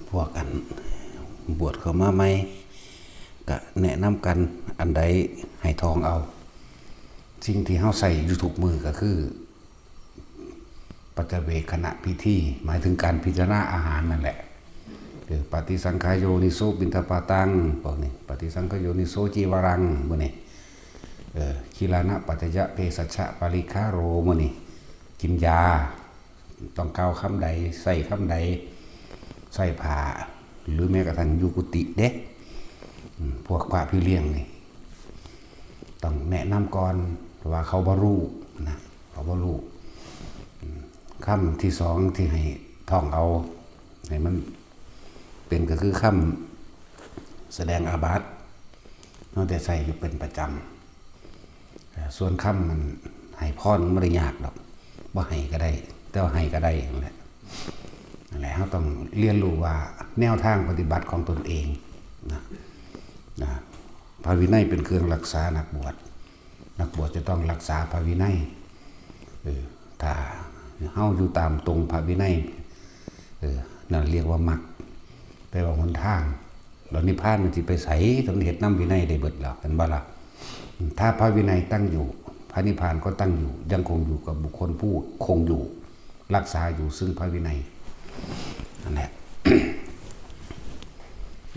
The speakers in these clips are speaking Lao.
ພວກອັນບວດເຂົ້າມາໃໝ່ ກະແນະນຳກັນ ອັນໃດໃຫ້ທ່ອງເອົາ. ສິ່ງທີ່ເຮົາໃຊ້ຢູ່ທຸກມື້ກະຄື ປັດຈະເວກຂະນະພິທີ ໝາຍເຖິງການພິຈາລະນາອາຫານນັ້ນແຫຼະ. ເອີ ປະຕິສັງຂາໂຍນິໂສປິນທະບາຕັງ ພວກນີ້ ປະຕິສັງຂາໂຍນິໂສຈີວະລັງ ມື້ນີ້ ເອີ ຄີລານະປັດຈະຍະເພສັດຊະປະລິຄາໂຣ ມື້ນີ້ ກິນຢາ ຕ້ອງກ່າວຄຳໃດ ໃຊ້ຄຳໃດ ໃຊ້ຜ້າ ຫຼືແມ້ກະທັ່ງຢູ່ກຸຕິເດ້. ອືມ ພວກພະພີ່ລ້ຽງນີ້ ຕ້ອງແນະນຳກ່ອນ ເພາະວ່າເຂົາບໍ່ຮູ້ນະ ເຂົາບໍ່ຮູ້. ອືມ ຄຳທີສອງທີ່ໃຫ້ທ່ອງເອົາ ໃຫ້ມັນເປັນ ກະຄືຄຳສະແດງອາບັດ ເຮົາໄດ້ໃຊ້ຢູ່ເປັນປະຈຳ. ເອີ ສ່ວນຄຳມັນໃຫ້ພອນມັນບໍ່ໄດ້ຍາກດອກ ບໍ່ໃຫ້ກະໄດ້ ແຕ່ວ່າໃຫ້ກະໄດ້ຫັ້ນແຫຼະ. ນັ້ນແຫຼະ ເຮົາຕ້ອງຮຽນຮູ້ວ່າແນວທາງປະຕິບັດຂອງຕົນເອງນະ ນະ ພະວິໄນເປັນເຄື່ອງຮັກສານັກບວດ ນັກບວດຈະຕ້ອງຮັກສາພະວິໄນ. ເອີ ຖ້າເຮົາຢູ່ຕາມຕົງພະວິໄນ ເອີ ນັ້ນລຽກວ່າມັກ ແປວ່າຫົນທາງ. ແລ້ວນິບພານມັນຊິໄປໃສ? ຖ້າມັນເຮັດນຳວິໄນໄດ້ເບິດແລ້ວ ແມ່ນບໍ່ລະ? ຖ້າພະວິໄນຕັ້ງຢູ່ ພະນິບພານກໍຕັ້ງຢູ່ ຍັງຄົງຢູ່ກັບບຸກຄົນຜູ້ຄົງຢູ່ ຮັກສາຢູ່ເຊິ່ງພະວິໄນ ນັ້ນແຫຼະ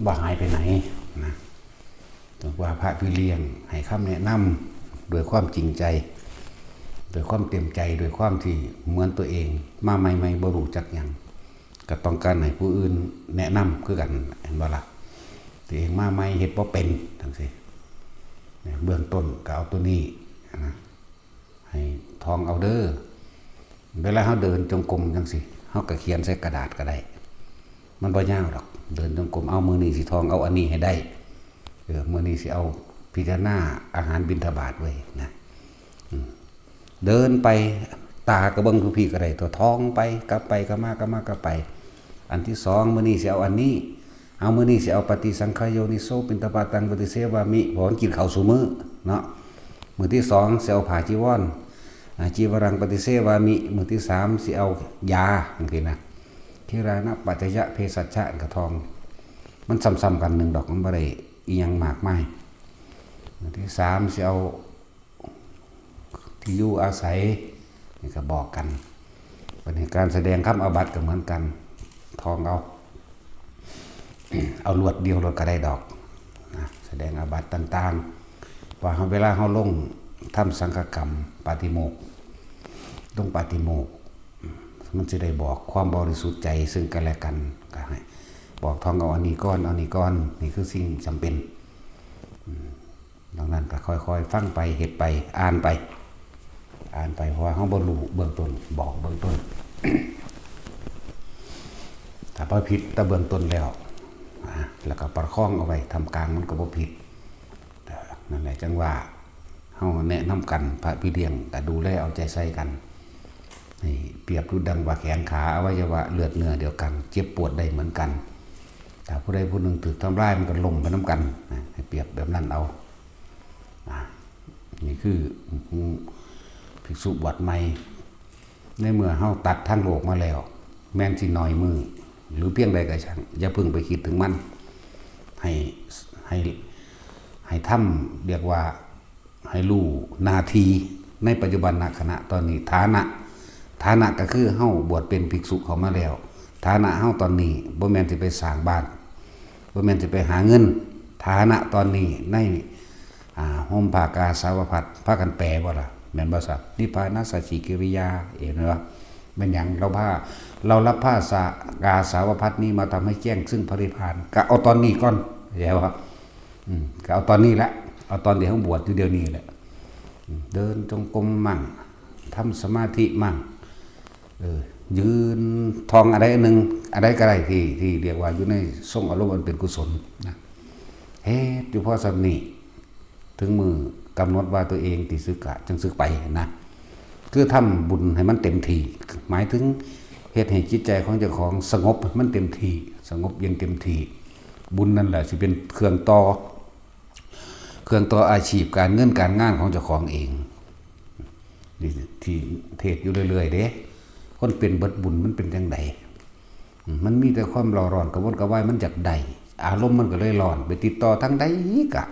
ບໍ່ຫາຍໄປໃສນະ. ວ່າພະພີ່ລ້ຽງໃຫ້ຄຳແນະນຳດ້ວຍຄວາມຈິງໃຈ ດ້ວຍຄວາມເຕັມໃຈ ດ້ວຍຄວາມທີ່ເໝືອນຕົວເອງມາໃໝ່ໆ ບໍ່ຮູ້ຈັກຫຍັງ ກະຕ້ອງການໃຫ້ຜູ້ອື່ນແນະນຳຄືກັນ ແມ່ນບໍ່ລະ? ຕົວເອງມາໃໝ່ເຮັດບໍ່ເປັນຈັ່ງຊີ້ ເບື້ອງຕົ້ນກະເອົາໂຕນີ້ນະ ໃຫ້ທ່ອງເອົາເດີ. ເວລາເຮົາເດີນຈົງກົມຈັ່ງຊີ້ ເຮົາກະຂຽນໃສ່ກະດາດກະໄດ້ ມັນບໍ່ຍາວດອກ. ເດີນຈົງກົມ ເອົາ ມື້ນີ້ຊິທ່ອງເອົາອັນນີ້ໃຫ້ໄດ້ ເອີ ມື້ນີ້ຊິເອົາພິຈາລະນາອາຫານບິນທະບາດເວີຍນະ. ອືມ ເດີນໄປ ຕາກະເບິ່ງຢູ່ພີ້ກະໄດ້ ຕົວະ ທ່ອງໄປ ກັບໄປ ກັບມາ ກັບມາ ກັບໄປ. ອັນທີສອງ ມື້ນີ້ຊິເອົາອັນນີ້ ເອົາ ມື້ນີ້ຊິເອົາປະຕິສັງຂາໂຍນິໂສປິນທະບາຕັງປະຕິເສວາມິ ເພາະມັນກິນເຂົ້າຊຸມື້ເນາະ. ມື້ທີສອງຊິເອົາຜ້າຈີວອນ ອາ ຈີວະລັງປະຕິເສວາມິ ມື້ທີສາມຊິເອົາຢາ ຈັ່ງຊີ້ນະ. ຄີລານະປັດຈະຍະເພສັດຊະ ກະທ່ອງ ມັນຊ້ຳໆກັນໜຶ່ງດອກ ມັນບໍ່ໄດ້ອີ່ຫຍັງມາກມາຍ. ມື້ທີສາມຊິເອົາ ທີ່ຢູ່ອາໄສ ນີ້ກະບອກກັນ. ບັດນີ້ການສະແດງຄຳອາບັດກະເໝືອນກັນ ທ່ອງເອົາ ເອົາລວດດຽວໂລດກະໄດ້ດອກນະ ສະແດງອາບັດຕ່າງໆ ວ່າເຮົາ ເວລາເຮົາລົງທຳສັງຄະກຳປາຕິໂມກ ລົງປາຕິໂມກ ມັນຊິໄດ້ບອກຄວາມບໍລິສຸດໃຈເຊິ່ງກັນແລະກັນ ກະໃຫ້ບອກທ່ອງເອົາອັນນີ້ກ່ອນ ເອົານີ້ກ່ອນ ນີ້ຄືສິ່ງຈຳເປັນ. ອືມ ດັ່ງນັ້ນກະຄ່ອຍໆຟັງໄປ ເຮັດໄປ ອ່ານໄປ ອ່ານໄປ ເພາະວ່າເຮົາບໍ່ຮູ້ເບື້ອງຕົ້ນ ບອກເບື້ອງຕົ້ນ ຖ້າບໍ່ຜິດແຕ່ເບື້ອງຕົ້ນແລ້ວ ອາ ແລ້ວກະປະຄອງເອົາໄວ້ ທ່າມກາງມັນກະບໍ່ຜິດ. ນັ້ນແຫຼະ ຈັ່ງວ່າເຮົາແນະນຳກັນ ພະພີ່ລ້ຽງກະດູແລເອົາໃຈໃສ່ກັນ ໃຫ້ປຽບດູດັ່ງວ່າແຂນຂາ ອະໄວຍະວະເລືອດເນື້ອດຽວກັນ ເຈັບປວດໄດ້ເໝືອນກັນ. ຖ້າຜູ້ໃດຜູ້ໜຶ່ງຖືກທຳລາຍ ມັນກະລົ້ມໄປນຳກັນນະ ໃຫ້ປຽບແບບນັ້ນເອົາ. ອາ ນີ້ຄື ອືມ ພິກສຸບວດໃໝ່ ໃນເມື່ອເຮົາຕັດທາງໂລກມາແລ້ວ ແມ່ນຊິໜ້ອຍມື້ ຫຼືພຽງໃດກະຊ່າງ ຢ່າເພິ່ງໄປຄິດເຖິງມັນ ໃຫ້ ໃຫ້ ໃຫ້ທຳ ຮຽກວ່າ ໃຫ້ຮູ້ໜ້າທີ່ໃນປັດຈຸບັນນະຂະນະຕອນນີ້. ຖານະ ຖານະກະຄືເຮົາບວດເປັນພິກສຸເຂົ້າມາແລ້ວ ຖານະເຮົາຕອນນີ້ບໍ່ແມ່ນຊິໄປສ້າງບ້ານ ບໍ່ແມ່ນຊິໄປຫາເງິນ. ຖານະຕອນນີ້ໃນ ອາ ໂຮມຜ້າກາສາວະພັດ ພາກັນແປບໍ່ລະ ແມ່ນບໍ່ຊະ? ນິບພານະສັດສິກິລິຍາ ເຫັນບໍ່? ແມ່ນຫຍັງ? ເຮົາພາ ເຮົາຮັບຜ້າກາສາວະພັດນີ້ມາທຳໃຫ້ແຈ້ງເຊິ່ງພະນິບພານ ກະເອົາຕອນນີ້ກ່ອນ ເຫັນບໍ່? ອືມ ກະເອົາຕອນນີ້ແຫຼະ ເອົາຕອນທີ່ເຮົາບວດຢູ່ດຽວນີ້ແຫຼະ. ອືມ ເດີນຈົງກົມໝັ່ງ ທຳສະມາທິໝັ່ງ ເອີ ຢືນ ທ່ອງອັນໃດອັນໜຶ່ງ ອັນໃດກະໄດ້ທີ່ ທີ່ຮຽກວ່າຢູ່ໃນຊົງອາລົມອັນເປັນກຸສົນນະ ເຮັດຢູ່ພໍສ່ຳນີ້ ເຖິງມື້ກຳນົດວ່າຕົວເອງຊິສຶກກະຈຶ່ງສຶກໄປນະ ຄືທຳບຸນໃຫ້ມັນເຕັມທີ່ ໝາຍເຖິງເຮັດໃຫ້ຈິດໃຈຂອງເຈົ້າຂອງສະຫງົບໃຫ້ມັນເຕັມທີ່ ສະຫງົບເຢັນເຕັມທີ່. ບຸນນັ້ນແຫຼະຊິເປັນເຄື່ອງຕໍ່ ເຄື່ອງຕໍ່ອາຊີບການເງິນການງານຂອງເຈົ້າຂອງເອງ. ທີ່ເທດຢູ່ເລື້ອຍໆເດ້ ຄົນເປັນເບິດບຸນມັນເປັນຈັ່ງໃດ? ອືມ ມັນມີແຕ່ຄວາມເຫຼົ່າຮ້ອນກະວົນກະວາຍ ມັນຢາກໄດ້ ອາລົມມັນກະເລີຍຮ້ອນ ໄປຕິດຕໍ່ທາງໃດກະ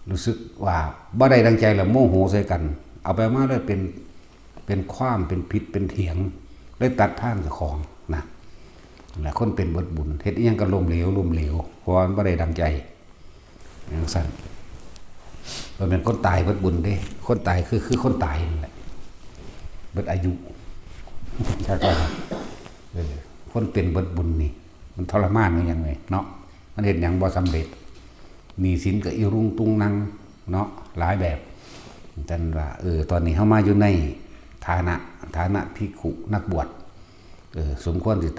ຮູ້ສຶກວ່າບໍ່ໄດ້ດັ່ງໃຈ ແລ້ວໂມໂຫໃສ່ກັນ ເອົາໄປເອົາມາເລີຍເປັນ ເປັນຄວາມ ເປັນຜິດ ເປັນຖຽງ ເລີຍຕັດທາງເຈົ້າຂອງນະ. ແລະຄົນເປັນເບິດບຸນ ເຮັດອີ່ຫຍັງກະລົ້ມເຫຼວ ລົ້ມເຫຼວ ເພາະວ່າມັນບໍ່ໄດ້ດັ່ງໃຈ ຈັ່ງຊັ້ນ. ບໍ່ແມ່ນຄົນຕາຍເບິດບຸນເດ້ ຄົນຕາຍຄື ຄືຄົນຕາຍນັ້ນແຫຼະ ເບິດອາຍຸ ເອີ ຄົນເປັນເບິດບຸນນີ້ ມັນທໍລະມານຄືຫຍັງເວີຍເນາະ ມັນເຮັດຫຍັງບໍ່ສຳເລັດ ໜີ້ສິນກະອີລຸງຕຸງນັງເນາະ ຫຼາຍແບບ. ຈັ່ງວ່າ ເອີ ຕອນນີ້ເຮົາມາຢູ່ໃນຖານະ ຖານະພິກຂຸນັກບວດ ເອີ ສົມຄວນຊິ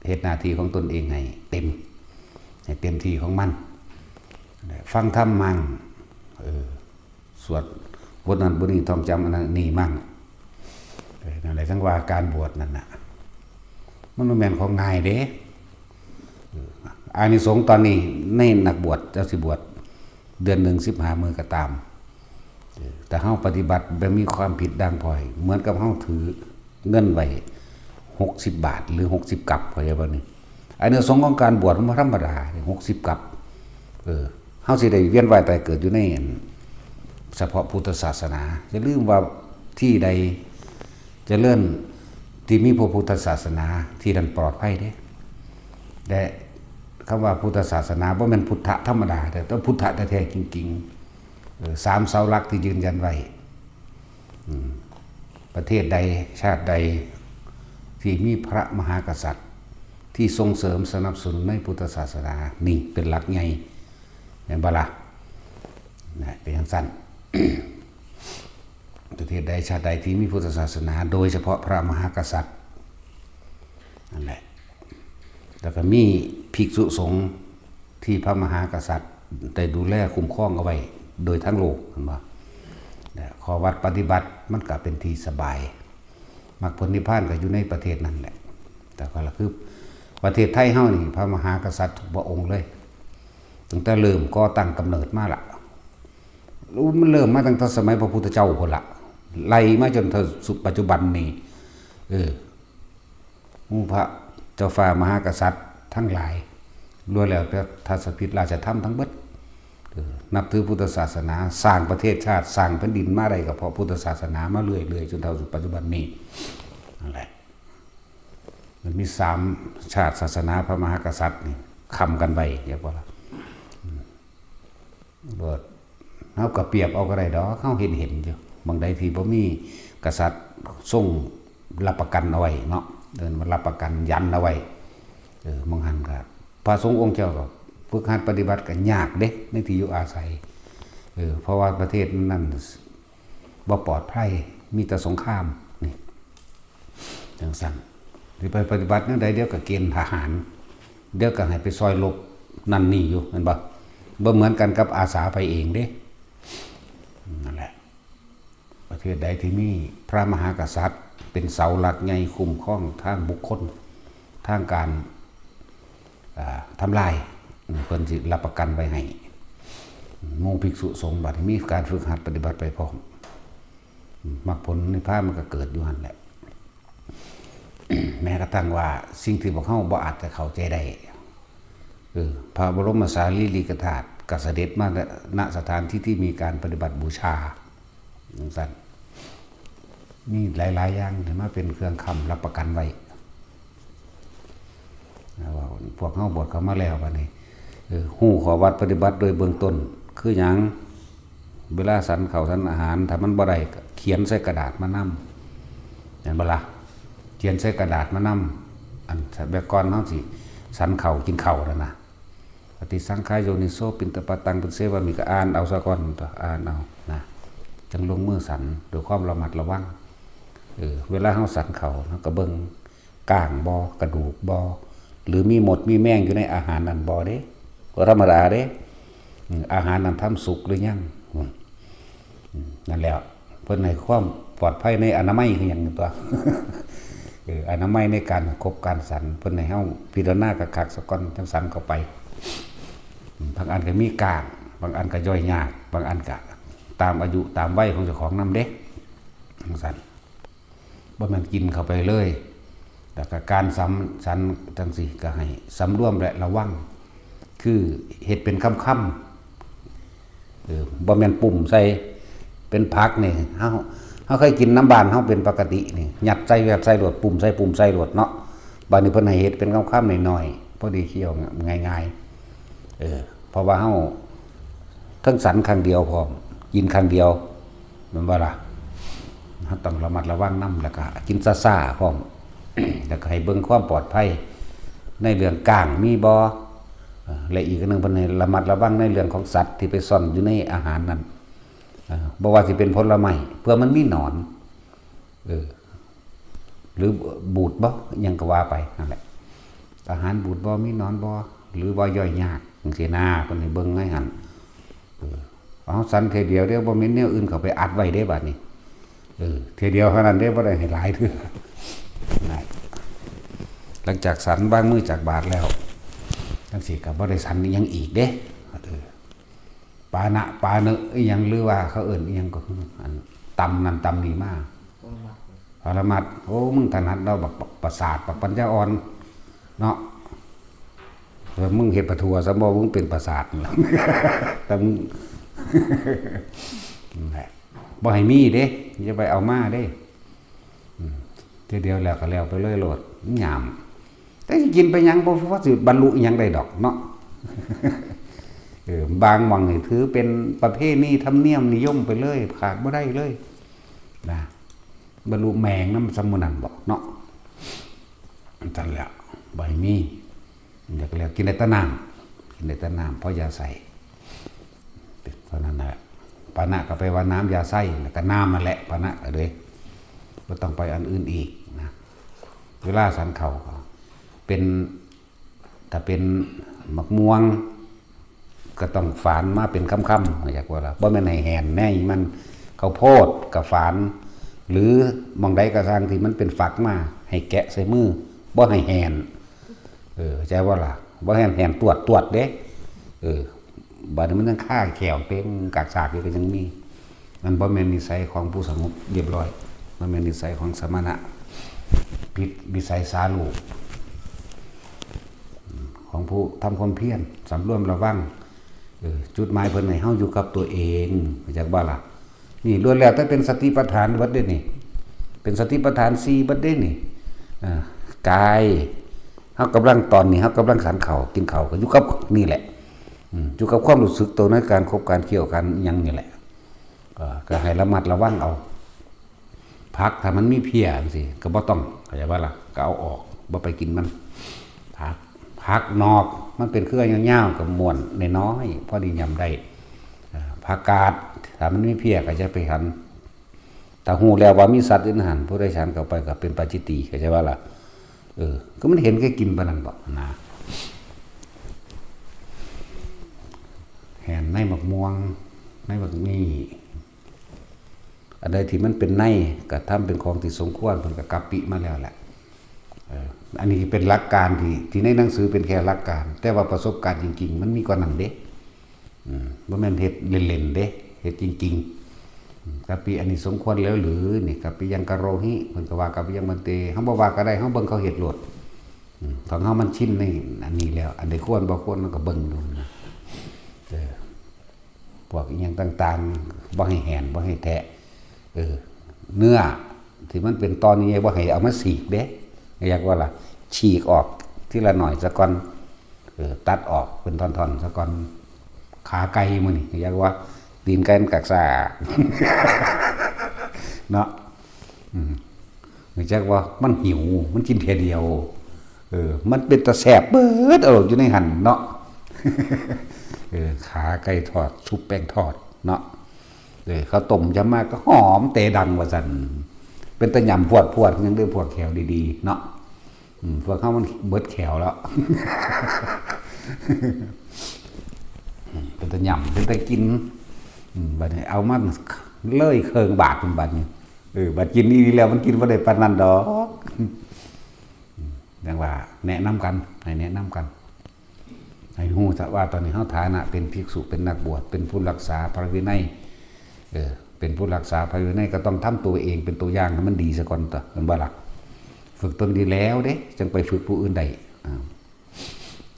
ເຮັດໜ້າທີ່ຂອງຕົນເອງໃຫ້ເຕັມ ໃຫ້ເຕັມທີ່ຂອງມັນ ຟັງທຳມັງ ເອີ ສວດບົດນັ້ນບົດນີ້ ທ່ອງຈຳອັນນັ້ນນີ້ມັງ. ເອີ ນັ້ນແຫຼະ ຈັ່ງວ່າການບວດນັ້ນນະ ມັນບໍ່ແມ່ນຂອງງ່າຍເດ້. ເອີ ອານິສົງຕອນນີ້ໃນນັກບວດ ເຈົ້າຊິບວດເດືອນໜຶ່ງສິບຫ້າມື້ກະຕາມ ເອີ ແຕ່ເຮົາປະຕິບັດແບບມີຄວາມຜິດດ່າງພ້ອຍ ເໝືອນກັບເຮົາຖື ເງິນໄວ້ຫົກສິບບາດ ຫຼື ຫົກສິບກັບ ເຂົ້າໃຈບໍ່ນີ້? ອານິສົງຂອງການບວດມັນບໍ່ທຳມະດາເດ້ ຫົກສິບກັບ ເອີ ເຮົາຊິໄດ້ວຽນວ່າຍຕາຍເກີດຢູ່ໃນ ອັນ ສະເພາະພຸດທະສາສະໜາ. ຢ່າລືມວ່າທີ່ໃດຈະເລີນ ທີ່ມີພະພຸດທະສາສະໜາ ທີ່ນັ້ນປອດໄພເດ້. ແລະ ຄຳວ່າພຸດທະສາສະໜາ ບໍ່ແມ່ນພຸດທະທຳມະດາເດ້ ແຕ່ພຸດທະແທ້ໆ ຈິງໆ ເອີ ສາມເສົາຫຼັກທີ່ຢືນຢັນໄວ້. ອືມ ປະເທດໃດ ຊາດໃດ ທີ່ມີພະມະຫາກະສັດ ທີ່ສົ່ງເສີມສະໜັບສະໜູນໃນພຸດທະສາສະໜາ ນີ້ເປັນຫຼັກໃຫຍ່ ແມ່ນບໍ່ລະ? ນະ ເປັນຈັ່ງຊັ້ນ ປະເທດໃດ ຊາດໃດ ທີ່ມີພຸດທະສາສະໜາ ໂດຍສະເພາະພະມະຫາກະສັດ ນັ້ນແຫຼະ ແລ້ວກະມີພິກສຸສົງ ທີ່ພະມະຫາກະສັດໄດ້ດູແລຄຸ້ມຄອງເອົາໄວ້ໂດຍທັງໂລກ ແມ່ນບໍ່? ແລະ ຂໍ້ວັດປະຕິບັດມັນກະເປັນທີ່ສະບາຍ ມັກຜົນນິບພານກະຢູ່ໃນປະເທດນັ້ນແຫຼະ. ແຕ່ກະລະຄືປະເທດໄທເຮົານີ້ ພະມະຫາກະສັດທຸກພະອົງເລີຍ ຕັ້ງແຕ່ເລີ່ມກໍ່ຕັ້ງກຳເນີດມາລະ ມັນເລີ່ມມາຕັ້ງແຕ່ສະໄໝພະພຸດທະເຈົ້າພຸ້ນລະ ໄລ່ມາຈົນເຖິງປັດຈຸບັນນີ້ ເອີ ໝູ່ພະເຈົ້າຟ້າມະຫາກະສັດທັງຫຼາຍ ລ້ວນແລ້ວແຕ່ທັດສະພິດລາຊະທຳທັງເບິດ ເອີ ນັບຖືພຸດທະສາສະໜາ ສ້າງປະເທດຊາດ ສ້າງແຜ່ນດິນມາໄດ້ ກະເພາະພຸດທະສາສະໜາມາເລື້ອຍໆ ຈົນເທົ່າປັດຈຸບັນນີ້ ນັ້ນແຫຼະ. ມັນມີສາມຊາດສາສະໜາພະມະຫາກະສັດນີ້ຄ້ຳກັນໄວ້ ເຫັນບໍ່ລະ? ເຮົາກະປຽບເອົາກະໄດ້ດອກ ເຮົາເຫັນເຫັນຢູ່ ໝ່ອງໃດທີ່ບໍ່ມີກະສັດຊົງຮັບປະກັນເອົາໄວ້ເນາະ ເອີ້ນວ່າຮັບປະກັນຢັນເອົາໄວ້ ເອີ ໝ່ອງຫັ້ນກະພະສົງອົງເຈົ້າກະຝຶກຫັດປະຕິບັດກະຍາກເດ້ ໃນທີ່ຢູ່ອາໄສ ເອີ ເພາະວ່າປະເທດນັ້ນ ບໍ່ປອດໄພ ມີແຕ່ສົງຄາມ ນີ້ ຈັ່ງຊັ້ນ ຊິໄປປະຕິບັດແນວໃດ ດຽວກະເກນທະຫານ ດຽວກະໃຫ້ໄປຊ່ອຍລົບນັ້ນນີ້ຢູ່ ແມ່ນບໍ່? ບໍ່ເໝືອນກັນກັບອາສາໄປເອງເດ້ ນັ້ນແຫຼະ ປະເທດໃດທີ່ມີພະມະຫາກະສັດເປັນເສົາຫຼັກໃຫຍ່ຄຸ້ມຄອງທາງບຸກຄົນ ທາງການ ອ່າ ທຳລາຍ ເພິ່ນຊິຮັບປະກັນໄວ້ໃຫ້ ໝູ່ພິກສຸສົງ ບາດນີ້ມີການຝຶກຫັດປະຕິບັດໄປພ້ອມ ມັກຜົນນິບພານມັນກະເກີດຢູ່ຫັ້ນແຫຼະ ແມ້ກະທັ່ງວ່າສິ່ງທີ່ພວກເຮົາບໍ່ອາດຈະເຂົ້າໃຈໄດ້ ເອີ ພະບໍລົມສາລີລິກະທາດກະສະເດັດມາ ນະ ສະຖານທີ່ທີ່ມີການປະຕິບັດບູຊາ ຈັ່ງຊັ້ນ ມີຫຼາຍໆຢ່າງທີ່ມາເປັນເຄື່ອງຄ້ຳຮັບປະກັນໄວ້ ແລ້ວພວກເຮົາບວດເຂົ້າມາແລ້ວບາດນີ້ ເອີ ຮູ້ຂໍ້ວັດປະຕິບັດໂດຍເບື້ອງຕົ້ນຄືຫຍັງ? ເວລາສັນເຂົ້າສັນອາຫານ ຖ້າມັນບໍ່ໄດ້ກະຂຽນໃສ່ກະດາດມານຳ ແມ່ນບໍ່ລະ? ຂຽນໃສ່ກະດາດມານຳ ອັນແບບກ່ອນເຮົາຊິສັນເຂົ້າກິນເຂົ້ານັ້ນນະ ປະຕິສັງຂາໂຍນິໂສ ປິນຕະປາຕັງ ປະເສວາມິ ກະອ່ານເອົາສາກ່ອນຕົວະ ອ່ານເອົານະ ຈັ່ງລົງມືສັນດ້ວຍຄວາມລະມັດລະວັງ ເອີ ເວລາເຮົາສັນເຂົ້າ ເຮົາກະເບິ່ງກ້າງບໍ່ ກະດູກບໍ່ ຫຼືມີມົດມີແມງຢູ່ໃນອາຫານນັ້ນບໍ່ເດ້ ບໍ່ທຳມະດາເດ້ ອາຫານນັ້ນທຳສຸກຫຼືຍັງ ອືມ ນັ້ນແຫຼະ ເພິ່ນໃຫ້ຄວາມປອດໄພໃນອະນາໄມຄືຫຍັງຕົວະ ເອີ ອະນາໄມໃນການຄົບການສັນ ເພິ່ນໃຫ້ເຮົາພິຈາລະນາຄັກໆສາກ່ອນ ຈັ່ງສັນເຂົ້າໄປ ບາງອັນກະມີກ້າງ ບາງອັນກະຍ່ອຍຍາກ ບາງອັນກະຕາມອາຍຸຕາມໄວຂອງເຈົ້າຂອງນຳເດ້ ຈັ່ງຊັ້ນ ບໍ່ແມ່ນກິນເຂົ້າໄປເລີຍ ແລ້ວກໍການສຳ ສັນຈັ່ງຊີ້ກໍໃຫ້ສຳລວມ ແລະ ລະວັງ ຄືເຮັດເປັນຄຳໆ ເອີ ບໍ່ແມ່ນປຸ້ມໃສ່ເປັນຜັກນີ້ ເຮົາ ເຮົາເຄີຍກິນນຳບ້ານເຮົາເປັນປົກກະຕິນີ້ ຍັດໃສ່ ຍັດໃສ່ໂລດ ປຸ້ມໃສ່ ປຸ້ມໃສ່ໂລດເນາະ. ບາດນີ້ເພິ່ນໃຫ້ເຮັດເປັນຄຳໆນ້ອຍໆ ພໍດີຄຽວງ່າຍໆ ເອີ ເພາະວ່າເຮົາທັງສັນຄັ້ງດຽວພ້ອມ ກິນຄັ້ງດຽວ ແມ່ນບໍ່ລະ? ເຮົາຕ້ອງລະມັດລະວັງນຳ ແລ້ວກະກິນຊ້າໆພ້ອມ ແລ້ວກະໃຫ້ເບິ່ງຄວາມປອດໄພໃນເລື່ອງກ້າງມີບໍ່ ເອີ ແລະ ອີກອັນໜຶ່ງ ເພິ່ນໃຫ້ລະມັດລະວັງໃນເລື່ອງຂອງສັດທີ່ໄປຊ່ອນຢູ່ໃນອາຫານນັ້ນ ເອີ ບໍ່ວ່າຊິເປັນຜົນລະໄມ້ ເພື່ອມັນມີໜອນ ເອີ ຫຼື ບູດບໍ່ ອີ່ຫຍັງກໍວ່າໄປນັ້ນແຫຼະ ອາຫານບູດບໍ່ ມີໜອນບໍ່ ຫຼືວ່າຍ່ອຍຍາກ ຈັ່ງຊີ້ນາ ເພິ່ນໃຫ້ເບິ່ງໃນຫັ້ນ ເອີ ເອົາສັນເທື່ອດຽວເດ້ ບໍ່ແມ່ນແນວອື່ນເຂົ້າໄປອັດໄວ້ເດ້ບາດນີ້ ເອີ ເທື່ອດຽວເທົ່ານັ້ນເດ້ ບໍ່ໄດ້ໃຫ້ຫຼາຍເທື່ອນະ. ຫຼັງຈາກສັນວາງມືຈາກບາດແລ້ວ ຈັ່ງຊີ້ກໍບໍ່ໄດ້ສັນອີ່ຫຍັງອີກເດ້ ເອີ ປານະ ປາເນະ ອີ່ຫຍັງ ຫຼືວ່າເຂົາເອີ້ນອີ່ຫຍັງກໍຄື ອັນ ຕຳນັ້ນຕຳນີ້ມາ ປະລະມັດ ປະລະມັດ ໂອ້ ມຶງຖະໜັດເນາະ ບັກ ບັກປະສາດ ບັກປັນຍາອ່ອນເນາະ ເອີ ມຶງເຮັດປະຖົວຊະບໍ່ ມຶງເປັນປະສາດ ແຕ່ມຶງ ນັ້ນແຫຼະ ບໍ່ໃຫ້ມີເດ້ ຢ່າໄປເອົາມາເດ້ ອືມ ເທື່ອດຽວແລ້ວກໍແລ້ວໄປເລີຍໂລດ ມັນຫຍາມ ແຕ່ຊິກິນໄປຫຍັງ ບໍ່ວ່າຊິບັນລຸອີ່ຫຍັງໄດ້ດອກເນາະ ເອີ ບາງໝ່ອງນີ້ຖືເປັນປະເພນີທຳນຽມນິຍົມໄປເລີຍ ຂາດບໍ່ໄດ້ເລີຍນະ ບັນລຸແມ່ງນຳຊຳໝູ່ນັ້ນບໍເນາະ ຊັ້ນແຫຼະ ບໍ່ໃຫ້ມີ ຢາກແລ້ວ ກິນໄດ້ແຕ່ນ້ຳ ກິນໄດ້ແຕ່ນ້ຳ ພໍຢາໄສ້ ເທົ່ານັ້ນແຫຼະ ປານະກໍແປວ່ານ້ຳຢາໄສ້ ແລ້ວກໍນ້ຳນັ້ນແຫຼະ ປານະກໍເລີຍ ບໍ່ຕ້ອງໄປອັນອື່ນອີກນະ ເວລາສັນເຂົ້າກໍເປັນ ຖ້າເປັນໝາກມ່ວງ ກໍຕ້ອງຝານມາເປັນຄຳໆ ເຮົາຢາກວ່າລະ ບໍ່ແມ່ນໃຫ້ແຫ່ນໃນມັນ ເຂົ້າໂພດກໍຝານ ຫຼື ໝ່ອງໃດກໍຊ່າງທີ່ມັນເປັນຝັກມາ ໃຫ້ແກະໃສ່ມື ບໍ່ໃຫ້ແຫ່ນ ເອີ ເຂົ້າໃຈບໍ່ລະ? ບໍ່ແຫ່ນ ແຫ່ນຕວດໆເດ້ ເອີ ບາດນີ້ມັນຍັງຄາແຂ້ວເຕັມກາກສາກຢູ່ ກໍຍັງມີ ມັນບໍ່ແມ່ນນິໄສຂອງຜູ້ສະຫງົບຮຽບຮ້ອຍ ມັນແມ່ນນິໄສຂອງສະມະນະ ຜິດວິໄສສາໂລກ ຂອງຜູ້ທຳຄວາມພຽນ ສຳລວມລະວັງ ເອີ ຈຸດໝາຍເພິ່ນໃຫ້ເຮົາຢູ່ກັບຕົວເອງ ຮູ້ຈັກບໍ່ລະ? ນີ້ລ້ວນແລ້ວແຕ່ເປັນສະຕິປະທານເບິດເດ້ນີ້ ເປັນສະຕິປະທານສີ່ເບິດເດ້ນີ້ ເອີ ກາຍ ເຮົາກຳລັງ ຕອນນີ້ເຮົາກຳລັງສັນເຂົ້າ ກິນເຂົ້າ ກໍຢູ່ກັບນີ້ແຫຼະ ອືມ ຢູ່ກັບຄວາມຮູ້ສຶກໂຕໃນການຂົບການຄ້ຽວ ການຫຍັງນີ້ແຫຼະ ກໍ ກໍໃຫ້ລະມັດລະວັງເອົາ ຜັກຖ້າມັນມີເພຍຈັ່ງຊີ້ກໍບໍ່ຕ້ອງ ເຂົ້າໃຈບໍ່ລະ? ກໍເອົາອອກ ບໍ່ໄປກິນມັນ. ຜັກ ຜັກນອກ ມັນເປັນເຄືອຍາວໆ ກໍມ້ວນນ້ອຍໆ ພໍດີຫຍ້ຳໄດ້. ເອີ ຜັກກາດ ຖ້າມັນມີເພຍກໍຢ່າໄປຫັນ. ຖ້າຮູ້ແລ້ວວ່າມີສັດຢູ່ໃນຫັ້ນ ຜູ້ໃດສັນເຂົ້າໄປກໍເປັນປາຈິດຕີ ເຂົ້າໃຈບໍ່ລະ? ເອີ ຄືມັນເຫັນແກ່ກິນປານນັ້ນບໍນະ? ແຫ່ນໃນໝາກມ່ວງ ໃນໝາກມີ້ ອັນໃດທີ່ມັນເປັນໃນ ກະທຳເປັນຂອງທີ່ສົມຄວນ ເພິ່ນກະກັບປິມາແລ້ວແຫຼະ. ເອີ ອັນນີ້ເປັນຫຼັກການທີ່ ທີ່ໃນໜັງສືເປັນແຄ່ຫຼັກການ ແຕ່ວ່າປະສົບການຈິງໆ ມັນມີກວ່ານັ້ນເດ້. ອືມ ບໍ່ແມ່ນເຮັດເລ່ນໆເດ້ ເຮັດຈິງໆ. ອືມ ກັບປິອັນນີ້ສົມຄວນແລ້ວຫຼື? ນີ້ ກັບປິຍັງກະໂຣຫິ ເພິ່ນກະວ່າກັບປິຍັງບັນເຕ ເຮົາບໍ່ວ່າກະໄດ້ ເຮົາເບິ່ງເຂົາເຮັດໂລດ. ອືມ ຂອງເຮົາມັນຊິນໃນອັນນີ້ແລ້ວ ອັນໃດຄວນບໍ່ຄວນ ເຮົາກະເບິ່ງດູນະ. ເອີ ພວກອີ່ຫຍັງຕ່າງໆ ບໍ່ໃຫ້ແຫ່ນ ບໍ່ໃຫ້ແທະ ເອີ ເນື້ອທີ່ມັນເປັນຕອນໃຫຍ່ໆ ບໍ່ໃຫ້ເອົາມາສີກເດ້ ເຮົາຢາກວ່າລະ ສີກອອກທີລະໜ້ອຍສາກ່ອນ ເອີ ຕັດອອກເປັນທ່ອນໆສາກ່ອນ. ຂາໄກ່ມື້ນີ້ ເຮົາຢາກວ່າ ຕີນໄກ່ມັນກາກສ້າເນາະ. ອືມ ຮູ້ຈັກບໍ່ ມັນຫິວ ມັນກິນເທື່ອດຽວ. ເອີ ມັນເປັນຕາແຊບເບີດເອົາຢູ່ໃນຫັ້ນເນາະ. ເອີ ຂາໄກ່ທອດ ຊຸບແປ້ງທອດເນາະ. ເອີ ເຂົ້າຕົ້ມຢຳມາກໍຫອມແຕ່ດັງວ່າຊັ້ນ ເປັນຕາຫຍ້ຳພວດໆ ຍັງເດີພວກແຂ້ວດີໆເນາະ. ອືມ ພວກເຮົາມັນເບິດແຂ້ວແລ້ວ ເປັນຕາຫຍ້ຳ ເປັນຕາກິນ. ອືມ ບາດນີ້ເອົາມາເລີຍເຄິ່ງບາດພຸ້ນບາດນີ້. ເອີ ບາດກິນອີ່ຫຼີແລ້ວ ມັນກິນບໍ່ໄດ້ປານນັ້ນດອກ. ອືມ ຈັ່ງວ່າແນະນຳກັນ ໃຫ້ແນະນຳກັນ ໃຫ້ຮູ້ຊະວ່າ ຕອນນີ້ເຮົາຖານະເປັນພິກສຸ ເປັນນັກບວດ ເປັນຜູ້ຮັກສາພະວິໄນ. ເອີ ເປັນຜູ້ຮັກສາພະວິໄນກໍຕ້ອງທຳຕົວເອງເປັນຕົວຢ່າງໃຫ້ມັນດີຊະກ່ອນຕົວະ ແມ່ນບໍ່ລະ? ຝຶກຕົນນີ້ແລ້ວເດ້ ຈັ່ງໄປຝຶກຜູ້ອື່ນໄດ້. ເອີ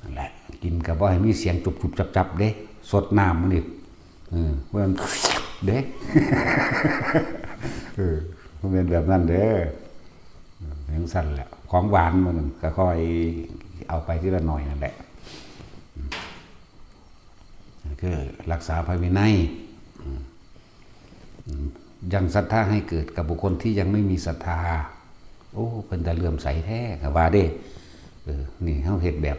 ນັ້ນແຫຼະ ກິນກໍບໍ່ໃຫ້ມີສຽງຈຸບໆຈັບໆເດ້ ສົດນ້ຳມັນນີ້ ເອີ ບໍ່ແມ່ນເດ້ ເອີ ບໍ່ແມ່ນແບບນັ້ນເດີ. ເອີ ຈັ່ງຊັ້ນແຫຼະ ຂອງຫວານມັນກໍຄ່ອຍເອົາໄປທີລະໜ້ອຍນັ້ນແຫຼະ. ຄືລັກສາພະວິໄນ ອືມ ອືມ ຍັງສັດທາໃຫ້ເກີດກັບບຸກຄົນທີ່ຍັງໄມ່ມີສັດທາ. ໂອ້ ເປັນຕາເຫຼື້ອມໃສແທ້ ກໍວ່າເດ້. ເອີ ນີ້ເຮົາເຮັດແບບ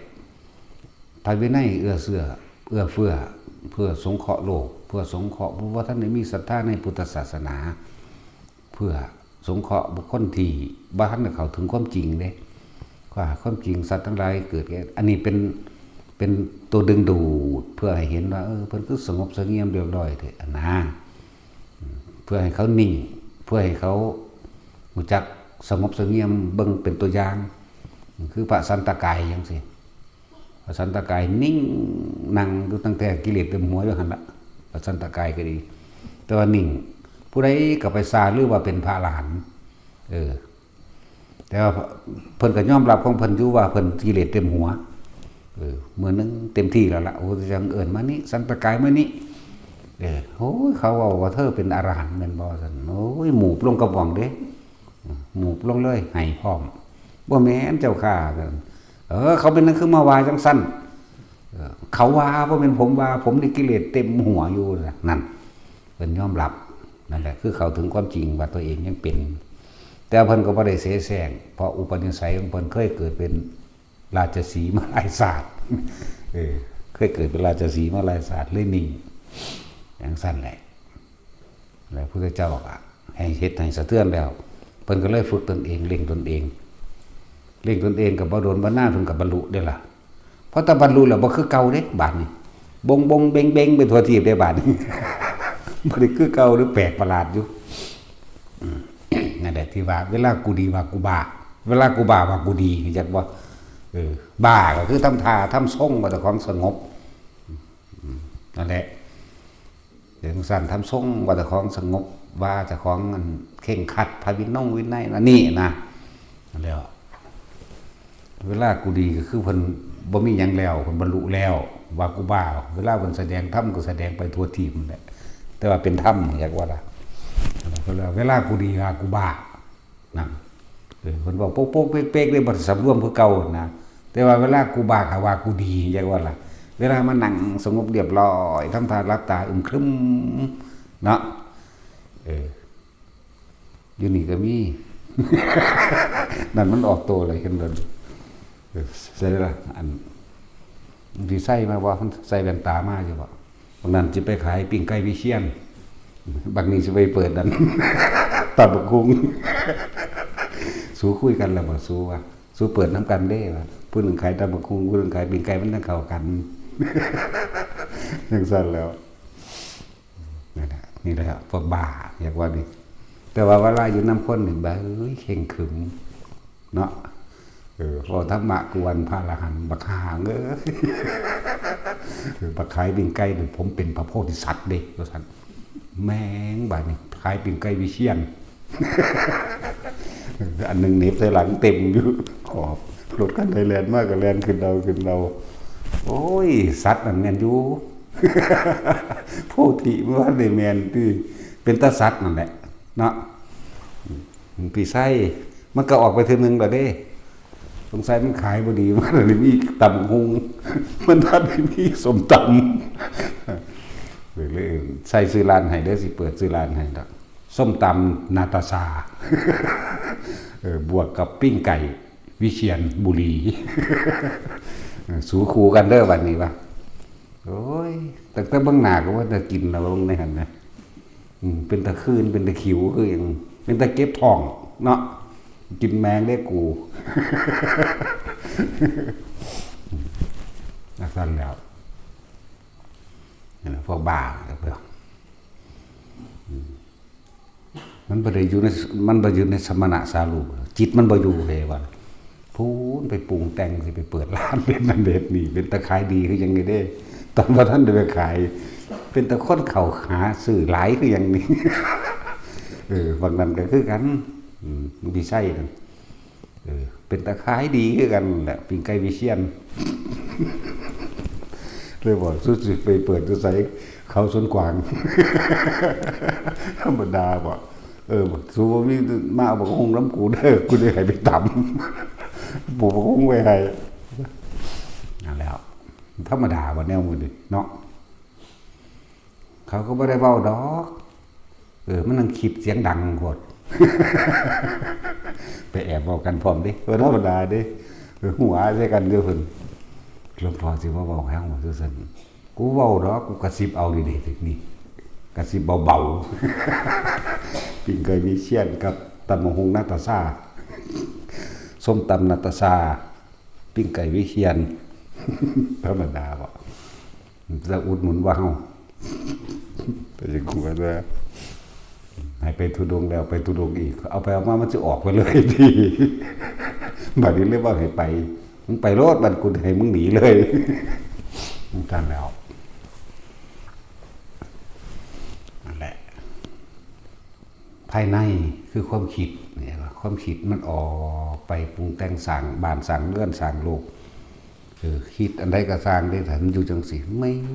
ພະວິໄນເອື້ອເຟື້ອ ເອື້ອເຟື້ອ ເພື່ອສົງເຄາະໂລກ ເພື່ອສົງເຄາະຜູ້ບໍ່ທັນໄດ້ມີສັດທາໃນພຸດທະສາສະໜາ. ເພື່ອສົງເຄາະບຸກຄົນທີ່ບໍ່ທັນໄດ້ເຂົ້າເຖິງຄວາມຈິງເດ້ ວ່າຄວາມຈິງສັດທັງຫຼາຍເກີດແກ່ ອັນນີ້ເປັນ ເປັນຕົວດຶງດູດ ເພື່ອໃຫ້ເຫັນວ່າ ເອີ ເພິ່ນຄືສະຫງົບສະຫງຽມລຽບລ້ອຍແທ້ຫັ້ນນາ ເພື່ອໃຫ້ເຂົານິ່ງ ເພື່ອໃຫ້ເຂົາຮູ້ຈັກສະຫງົບສະຫງຽມ ເບິ່ງເປັນຕົວຢ່າງ ຄືພະສັນຕະກາຍຈັ່ງຊີ້. ພະສັນຕະກາຍນິ່ງ ນັ່ງຢູ່ຕັ້ງແຕ່ກິເລດເຕັມຫົວຢູ່ຫັ້ນລະ ພະສັນຕະກາຍກໍດີ ແຕ່ວ່ານິ່ງ. ຜູ້ໃດກໍໄປຊາລືວ່າເປັນພະອະລະຫັນ ເອີ ແຕ່ວ່າເພິ່ນກໍຍອມຮັບຂອງເພິ່ນຢູ່ວ່າເພິ່ນກິເລດເຕັມຫົວ. ເອີ ມື້ໜຶ່ງເຕັມທີ່ແລ້ວລະ ໂອ້ ຈັ່ງເອີ້ນມານີ້ ສັນຕະກາຍມານີ້. ເອີ ໂອ້ຍ ເຂົາເວົ້າວ່າເທີເປັນອະລະຫັນແມ່ນບໍ່ຊັ້ນ? ໂອ້ຍ ໝູບລົງກະບອງເດ້ ໝູບລົງເລີຍ ໃຫ້ພ້ອມ. ບໍ່ແມ່ນເຈົ້າຂ້າ. ເອີ ເຂົາເປັນຫຍັງຄືມາວ່າຈັ່ງຊັ້ນ? ເອີ ເຂົາວ່າ ບໍ່ແມ່ນຜົມວ່າ ຜົມນີ້ກິເລດເຕັມຫົວຢູ່ນະ. ນັ້ນ ເພິ່ນຍອມຮັບ. ນັ້ນແຫຼະ ຄືເຂົ້າເຖິງຄວາມຈິງວ່າຕົວເອງຍັງເປັນ. ແຕ່ເພິ່ນກໍບໍ່ໄດ້ເສແສ້ງ ເພາະອຸປະນິໄສຂອງເພິ່ນເຄີຍເກີດເປັນລາຊະສີມາຫຼາຍຊາດ. ເອີ ເຄີຍເກີດເປັນລາຊະສີມາຫຼາຍຊາດ ເລີຍນິ່ງ ຈັ່ງຊັ້ນແຫຼະ. ແລ້ວພຸດທະເຈົ້າກໍໃຫ້ເຮັດໃຫ້ສະເທືອນແລ້ວ ເພິ່ນກໍເລີຍຝຶກຕົນເອງ ເລັ່ງຕົນເອງ ເລັ່ງຕົນເອງ ກໍບໍ່ດົນບໍ່ນານເພິ່ນກໍບັນລຸເດ້ລະ. ພໍແຕ່ບັນລຸແລ້ວບໍ່ຄືເກົ່າເດ້ບາດນີ້ ບົງໆເບັງໆໄປທົ່ວທີບເດ້ບາດນີ້ ບໍ່ໄດ້ຄືເກົ່າເດ້ ແປກປະຫຼາດຢູ່. ອືມ ນັ້ນແຫຼະທີ່ວ່າ ເວລາກູດີວ່າກູບ້າ ເວລາກູບ້າວ່າກູດີ ຮູ້ຈັກບໍ່? ເອີ ບ້າກໍຄືທຳທ່າທຳຊົງວ່າເຈົ້າຂອງສະຫງົບ. ອືມ ນັ້ນແຫຼະ ຈັ່ງຊັ້ນ ທຳຊົງວ່າເຈົ້າຂອງສະຫງົບ ວ່າເຈົ້າຂອງ ອັນ ເຄັ່ງຄັດພະວິນົງວິໄນ ອັນນີ້ນະ. ແລ້ວເວລາກູດີກໍຄືເພິ່ນບໍ່ມີຫຍັງແລ້ວ ເພິ່ນບັນລຸແລ້ວ ວ່າກູບ້າ. ເວລາເພິ່ນສະແດງທຳກໍສະແດງໄປທົ່ວທີບນັ້ນແຫຼະ ແຕ່ວ່າເປັນທຳ ຢາກວ່າລະ. ເວລາ ເວລາກູດີວ່າກູບ້າ ນະ ເອີ ເພິ່ນເວົ້າໂປກໆເປັກໆເດ້ ບໍ່ໄດ້ສຳລວມຄືເກົ່ານະ. ແຕ່ວ່າເວລາກູບ້າກໍວ່າກູດີ ຢາກວ່າລະ ເວລາມານັ່ງສະຫງົບລຽບລ້ອຍ ທຳທ່າຫຼັບຕາອຶມຄຶມເນາະ. ເອີ ຢູ່ນີ້ກໍມີ ນັ້ນມັນອອກໂຕແລ້ວ ເຫັນແລ້ວ. ເອີ ໃສ່ລະ ອັນ ທີ່ໃສ່ມາບໍ່? ມັນໃສ່ແວ່ນຕາມາຢູ່ບໍ່? ບັກນັ້ນຊິໄປຂາຍປີ້ງໄກ່ວິຊຽນ ບັກນີ້ຊິໄປເປີດອັນ ຕຳບັກຫຸ່ງ. ສູຄຸຍກັນແລ້ວບໍ່? ສູວ່າ ສູເປີດນຳກັນເດ້ວ່າ ຜູ້ໜຶ່ງຂາຍຕຳບັກຫຸ່ງ ຜູ້ໜຶ່ງຂາຍປີ້ງໄກ່ ມັນຈັ່ງເຂົ້າກັນ ຈັ່ງຊັ້ນແລ້ວ. ນັ້ນແຫຼະ ນີ້ແຫຼະພວກບ້າ ຢາກວ່ານີ້. ແຕ່ວ່າເວລາຢູ່ນຳຄົນນີ້ ບາ ເອີຍ ເຄັ່ງຂຶມເນາະ. ເອີ ເວົ້າທຳມະກວນພະອະລະຫັນ ບັກຫ່າເອີຍ ບັກຂາຍປີ້ງໄກ່ນີ້ ຜົມເປັນພະໂພທິສັດເດ້ ວ່າຊັ້ນ. ແມ່ງ ບາດນີ້ຂາຍປີ້ງໄກ່ວິຊຽນ ອັນໜຶ່ງເໜັບໃສ່ຫຼັງເຕັມຢູ່ຂອບ ລົດຄັນໃດແລ່ນມາກໍແລ່ນຂຶ້ນເອົາ ຂຶ້ນເອົາ. ໂອ້ຍ ສັດນັ້ນແມ່ນຢູ່ ໂພທິບໍ່ທັນໄດ້ແມ່ນຕິ ເປັນຕາສັດນັ້ນແຫຼະເນາະ. ອືມ ພີ່ໄຊ ມັນກໍອອກໄປເທື່ອໜຶ່ງແລ້ວເດ້ ສົງໄສມັນຂາຍບໍ່ດີ ມັນໄດ້ມີຕຳບັກຫຸ່ງ ມັນບໍ່ໄດ້ມີສົ້ມຕຳ. ເລີຍໃສ່ຊື່ຮ້ານໃຫ້ເດີ ຊິເປີດຊື່ຮ້ານໃຫ້ດອກ ສົ້ມຕຳນາຕາຊາ ເອີ ບວກກັບປີ້ງໄກ່ ວິຊຽນບຸລີ ເອີ ສູ້ຄູ່ກັນເດີບັດນີ້ວ່າ. ໂອ້ຍ ຕັ້ງແຕ່ເບິ່ງໜ້າກໍວ່າຈະກິນແລ້ວ ເບິ່ງໃນຫັ້ນນະ. ອືມ ເປັນຕາຄືນ ເປັນຕາຂິວຄືຫຍັງ ເປັນຕາເຈັບທ້ອງເນາະ ກິນແມງເດ້ກູ ຈັ່ງຊັ້ນແລ້ວ. ນັ້ນແຫຼະ ພວກບ້າ ອືມ ມັນບໍ່ໄດ້ຢູ່ໃນ ມັນບໍ່ຢູ່ໃນສະມະນະສາລູບ ຈິດມັນບໍ່ຢູ່ເດວ່າ ພຸ້ນໄປປຸງແຕ່ງ ຊິໄປເປີດຮ້ານເຮັດນັ້ນເຮັດນີ້ ເປັນຕາຂາຍດີຄືຫຍັງນີ້ເດ້ ຕອນບໍ່ທັນໄດ້ໄປຂາຍ ເປັນຕາຄົນເຂົ້າຫາຊື້ຫຼາຍຄືຫຍັງນີ້. ເອີ ບາງນັ້ນກໍຄືກັນ ອືມ ວິໄຊນັ້ນ ເອີ ເປັນຕາຂາຍດີຄືກັນແຫຼະ ປີ້ງໄກ່ວິຊຽນ. ເລີຍບອກ ສຸດຊິໄປເປີດຢູ່ໃສ? ເຂົາສວນກວາງ. ທຳມະດາບໍ? ເອີ ສູບໍ່ມີ ມາເອົາບັກຫຸ່ງນຳກູເດີ ກູຈະໃຫ້ໄປຕຳ ປູກບັກຫຸ່ງໄວ້ໃຫ້. ນັ້ນແຫຼະ ທຳມະດາບໍ ແນວມື້ນີ້ເນາະ. ເຂົາກໍບໍ່ໄດ້ເວົ້າດອກ. ເອີ ມັນນັ່ງຄິດສຽງດັງໂພດ. ໄປແອບເວົ້າກັນພ້ອມເດ້ ບໍ່ທຳມະດາເດ້. ເອີ ຫົວໃສ່ກັນຢູ່ພຸ້ນ. ຫຼວງພໍ່ຊິມາເວົ້າໃຫ້ເຮົາວ່າຊັ້ນ. ກູເວົ້າດອກ ກູກະຊິບເອົານີ້ເດ້ ນີ້ ກະຊິບເບົາໆ. ປີ້ງໄກ່ວິຊຽນກັບຕຳບັກຫຸ່ງນາຕາຊາ. ສົ້ມຕຳນາຕາຊາ ປີ້ງໄກ່ວິຊຽນ. ທຳມະດາບໍ? ຈະອຸດໜູນວ່າເຮົາ ໄປຊິກົວແທ້ ໃຫ້ໄປທຸດົງແລ້ວໄປທຸດົງອີກ ເອົາໄປເອົາມາມັນຊິອອກໄປເລີຍຕິ. ບາດນີ້ເລີຍເວົ້າໃຫ້ໄປ ມຶງໄປໂລດ ບາດກູໃຫ້ມຶງໜີເລີຍ. ຈັ່ງຊັ້ນແລ້ວ ນັ້ນແຫຼະ. ພາຍໃນຄືຄວາມຄິດນີ້ ຄວາມຄິດມັນອອກໄປປຸງແຕ່ງສ້າງບ້ານສ້າງເຮືອນສ້າງໂລກ. ເອີ ຄິດອັນໃດກໍຊ່າງເດ້ ຖ້າມັນຢູ່ຈັ່ງຊີ້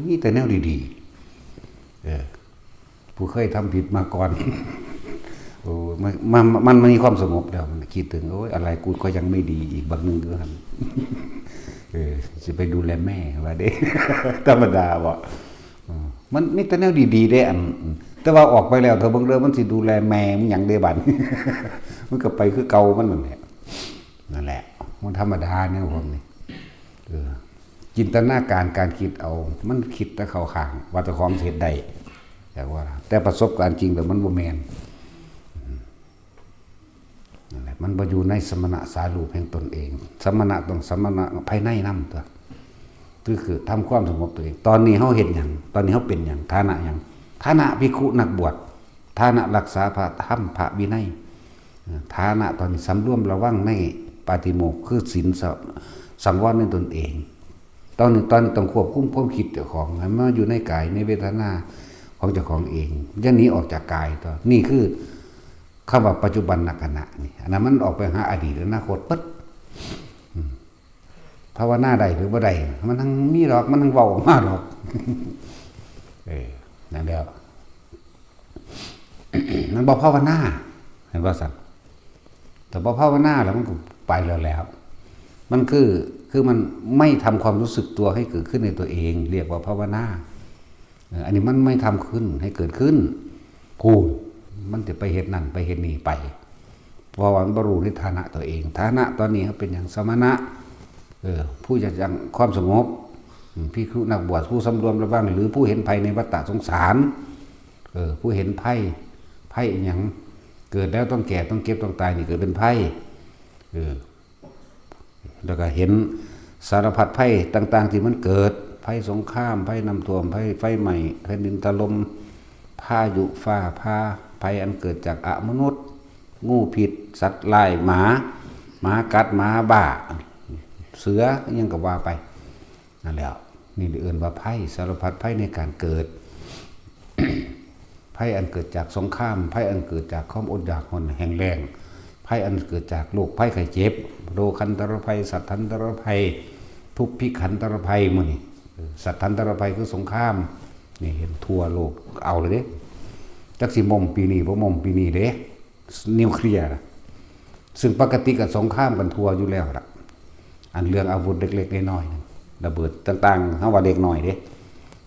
ມີແຕ່ແນວດີໆ. ເອີ ຜູ້ເຄີຍທຳຜິດມາກ່ອນ ໂອ້ ມັນ ມັນ ມັນມີຄວາມສະຫງົບແລ້ວ ມັນຄິດເຖິງ ໂອ້ຍ ອະໄລກູກໍຍັງໄມ່ດີ ອີກບັກໜຶ່ງຢູ່ຫັ້ນ. ເອີ ຊິໄປດູແລແມ່ວ່າເດ້ ທຳມະດາບໍ? ເອີ ມັນມີແຕ່ແນວດີໆເດ້ ອັນ ແຕ່ວ່າອອກໄປແລ້ວ ຖ້າເບິ່ງເດີ ມັນຊິດູແລແມ່ມັນຫຍັງເດ້ບາດນີ້ ມັນກໍໄປຄືເກົ່າມັນນັ້ນແຫຼະ. ນັ້ນແຫຼະ ມັນທຳມະດາແນວພວກນີ້. ເອີ ຈິນຕະນາການ ການຄິດເອົາ ມັນຄິດແຕ່ເຂົ້າຂ້າງວ່າເຈົ້າຂອງຊິເຮັດໄດ້ ແຕ່ວ່າ ແຕ່ປະສົບການຈິງແລ້ວມັນບໍ່ແມ່ນ. ອືມ ນັ້ນແຫຼະ ມັນບໍ່ຢູ່ໃນສະມະນະສາຮູບແຫ່ງຕົນເອງ. ສະມະນະຕ້ອງສະມະນະພາຍໃນນຳຕົວະ ຄື ຄືທຳຄວາມສະຫງົບຕົວເອງ. ຕອນນີ້ເຮົາເຮັດຫຍັງ? ຕອນນີ້ເຮົາເປັນຫຍັງ? ຖານະຫຍັງ? ຖານະພິກຂຸນັກບວດ, ຖານະຮັກສາພະທຳພະວິໄນ, ຖານະຕອນນີ້ສຳລວມລະວັງໃນປາຕິໂມກ ຄືສິນ ສະ ສັງວອນໃນຕົນເອງ. ຕອນນີ້ ຕອນນີ້ຕ້ອງຄວບຄຸມຄວາມຄິດເຈົ້າຂອງ ໃຫ້ມາຢູ່ໃນກາຍໃນເວທະນາຂອງເຈົ້າຂອງເອງ, ຢ່າໜີອອກຈາກກາຍຕົວະ. ນີ້ຄືຄຳວ່າປັດຈຸບັນນະຂະນະນີ້. ອັນນັ້ນມັນອອກໄປຫາອະດີດອະນາຄົດເບິດ. ອືມ ພາວະນາໄດ້ຫຼືບໍ່ໄດ້ ມັນທັງມີດອກ ມັນທັງເວົ້າອອກມາດອກ. ເອີ ນັ້ນແຫຼະ ມັນບໍ່ພາວະນາ ເຫັນບໍ່ຊັ້ນ? ແຕ່ບໍ່ພາວະນາແລ້ວມັນກໍໄປແລ້ວແຫຼະ. ມັນຄື ຄືມັນໄມ່ທຳຄວາມຮູ້ສຶກຕົວໃຫ້ເກີດຂຶ້ນໃນຕົວເອງ ຮຽກວ່າພາວະນາ. ເອີ ອັນນີ້ມັນໄມ່ທຳຂຶ້ນໃຫ້ເກີດຂຶ້ນ ພູ້ນ ມັນຈະໄປເຮັດນັ້ນໄປເຮັດນີ້ໄປ ເພາະວ່າມັນບໍ່ຮູ້ໃນຖານະຕົວເອງ. ຖານະຕອນນີ້ເຮົາເປັນຫຍັງ? ສະມະນະ ເອີ ຜູ້ຈະສ້າງຄວາມສະຫງົບ, ພິກຂຸນັກບວດ, ຜູ້ສຳລວມລະວັງ ຫຼື ຜູ້ເຫັນໄພໃນວັດຕະສົງສານ. ເອີ ຜູ້ເຫັນໄພ, ໄພອີ່ຫຍັງ? ເກີດແລ້ວຕ້ອງແກ່, ຕ້ອງເຈັບ, ຕ້ອງຕາຍ, ນີ້ເກີດເປັນໄພ. ເອີ ແລ້ວກໍເຫັນສາລະພັດໄພຕ່າງໆທີ່ມັນເກີດ, ໄພສົງຄາມ, ໄພນ້ຳຖ້ວມ, ໄພໄຟໄໝ້, ແຜ່ນດິນຖະຫຼົ່ມ, ພາຍຸຟ້າຜ່າ, ໄພອັນເກີດຈາກອະມະນຸດ, ງູພິດ, ສັດຮ້າຍ, ໝາ, ໝາກັດ, ໝາບ້າ, ເສືອ, ອີ່ຫຍັງກໍວ່າໄປ. ນັ້ນແຫຼະ ນີ້ເອີ້ນວ່າໄພ, ສາລະພັດໄພໃນການເກີດ. ໄພອັນເກີດຈາກສົງຄາມ, ໄພອັນເກີດຈາກຄວາມອົດຢາກຮ້ອນແຫ້ງແລ້ງ, ໄພອັນເກີດຈາກໂລກໄພໄຂ້ເຈັບ, ໂລຄັນຕະລະໄພ, ສັດທັນຕະລະໄພ, ທຸກພິຄັນຕະລະໄພ. ມື້ນີ້ ເອີ ສັດທັນຕະລະໄພຄືສົງຄາມ. ນີ້ເຫັນທົ່ວໂລກເອົາແລ້ວເດ້. ຈັກຊິມົ້ມປີນີ້ ບໍ່ມົ້ມປີນີ້ເດ້. ນິວເຄລຍນະ ຊຶ່ງປົກກະຕິກໍສົງຄາມກັນທົ່ວຢູ່ແລ້ວລະ. ອັນເລື່ອງອາວຸດເລັກໆນ້ອຍໆ ລະເບີດຕ່າງໆ ເຮົາວ່າເລັກນ້ອຍເດ້,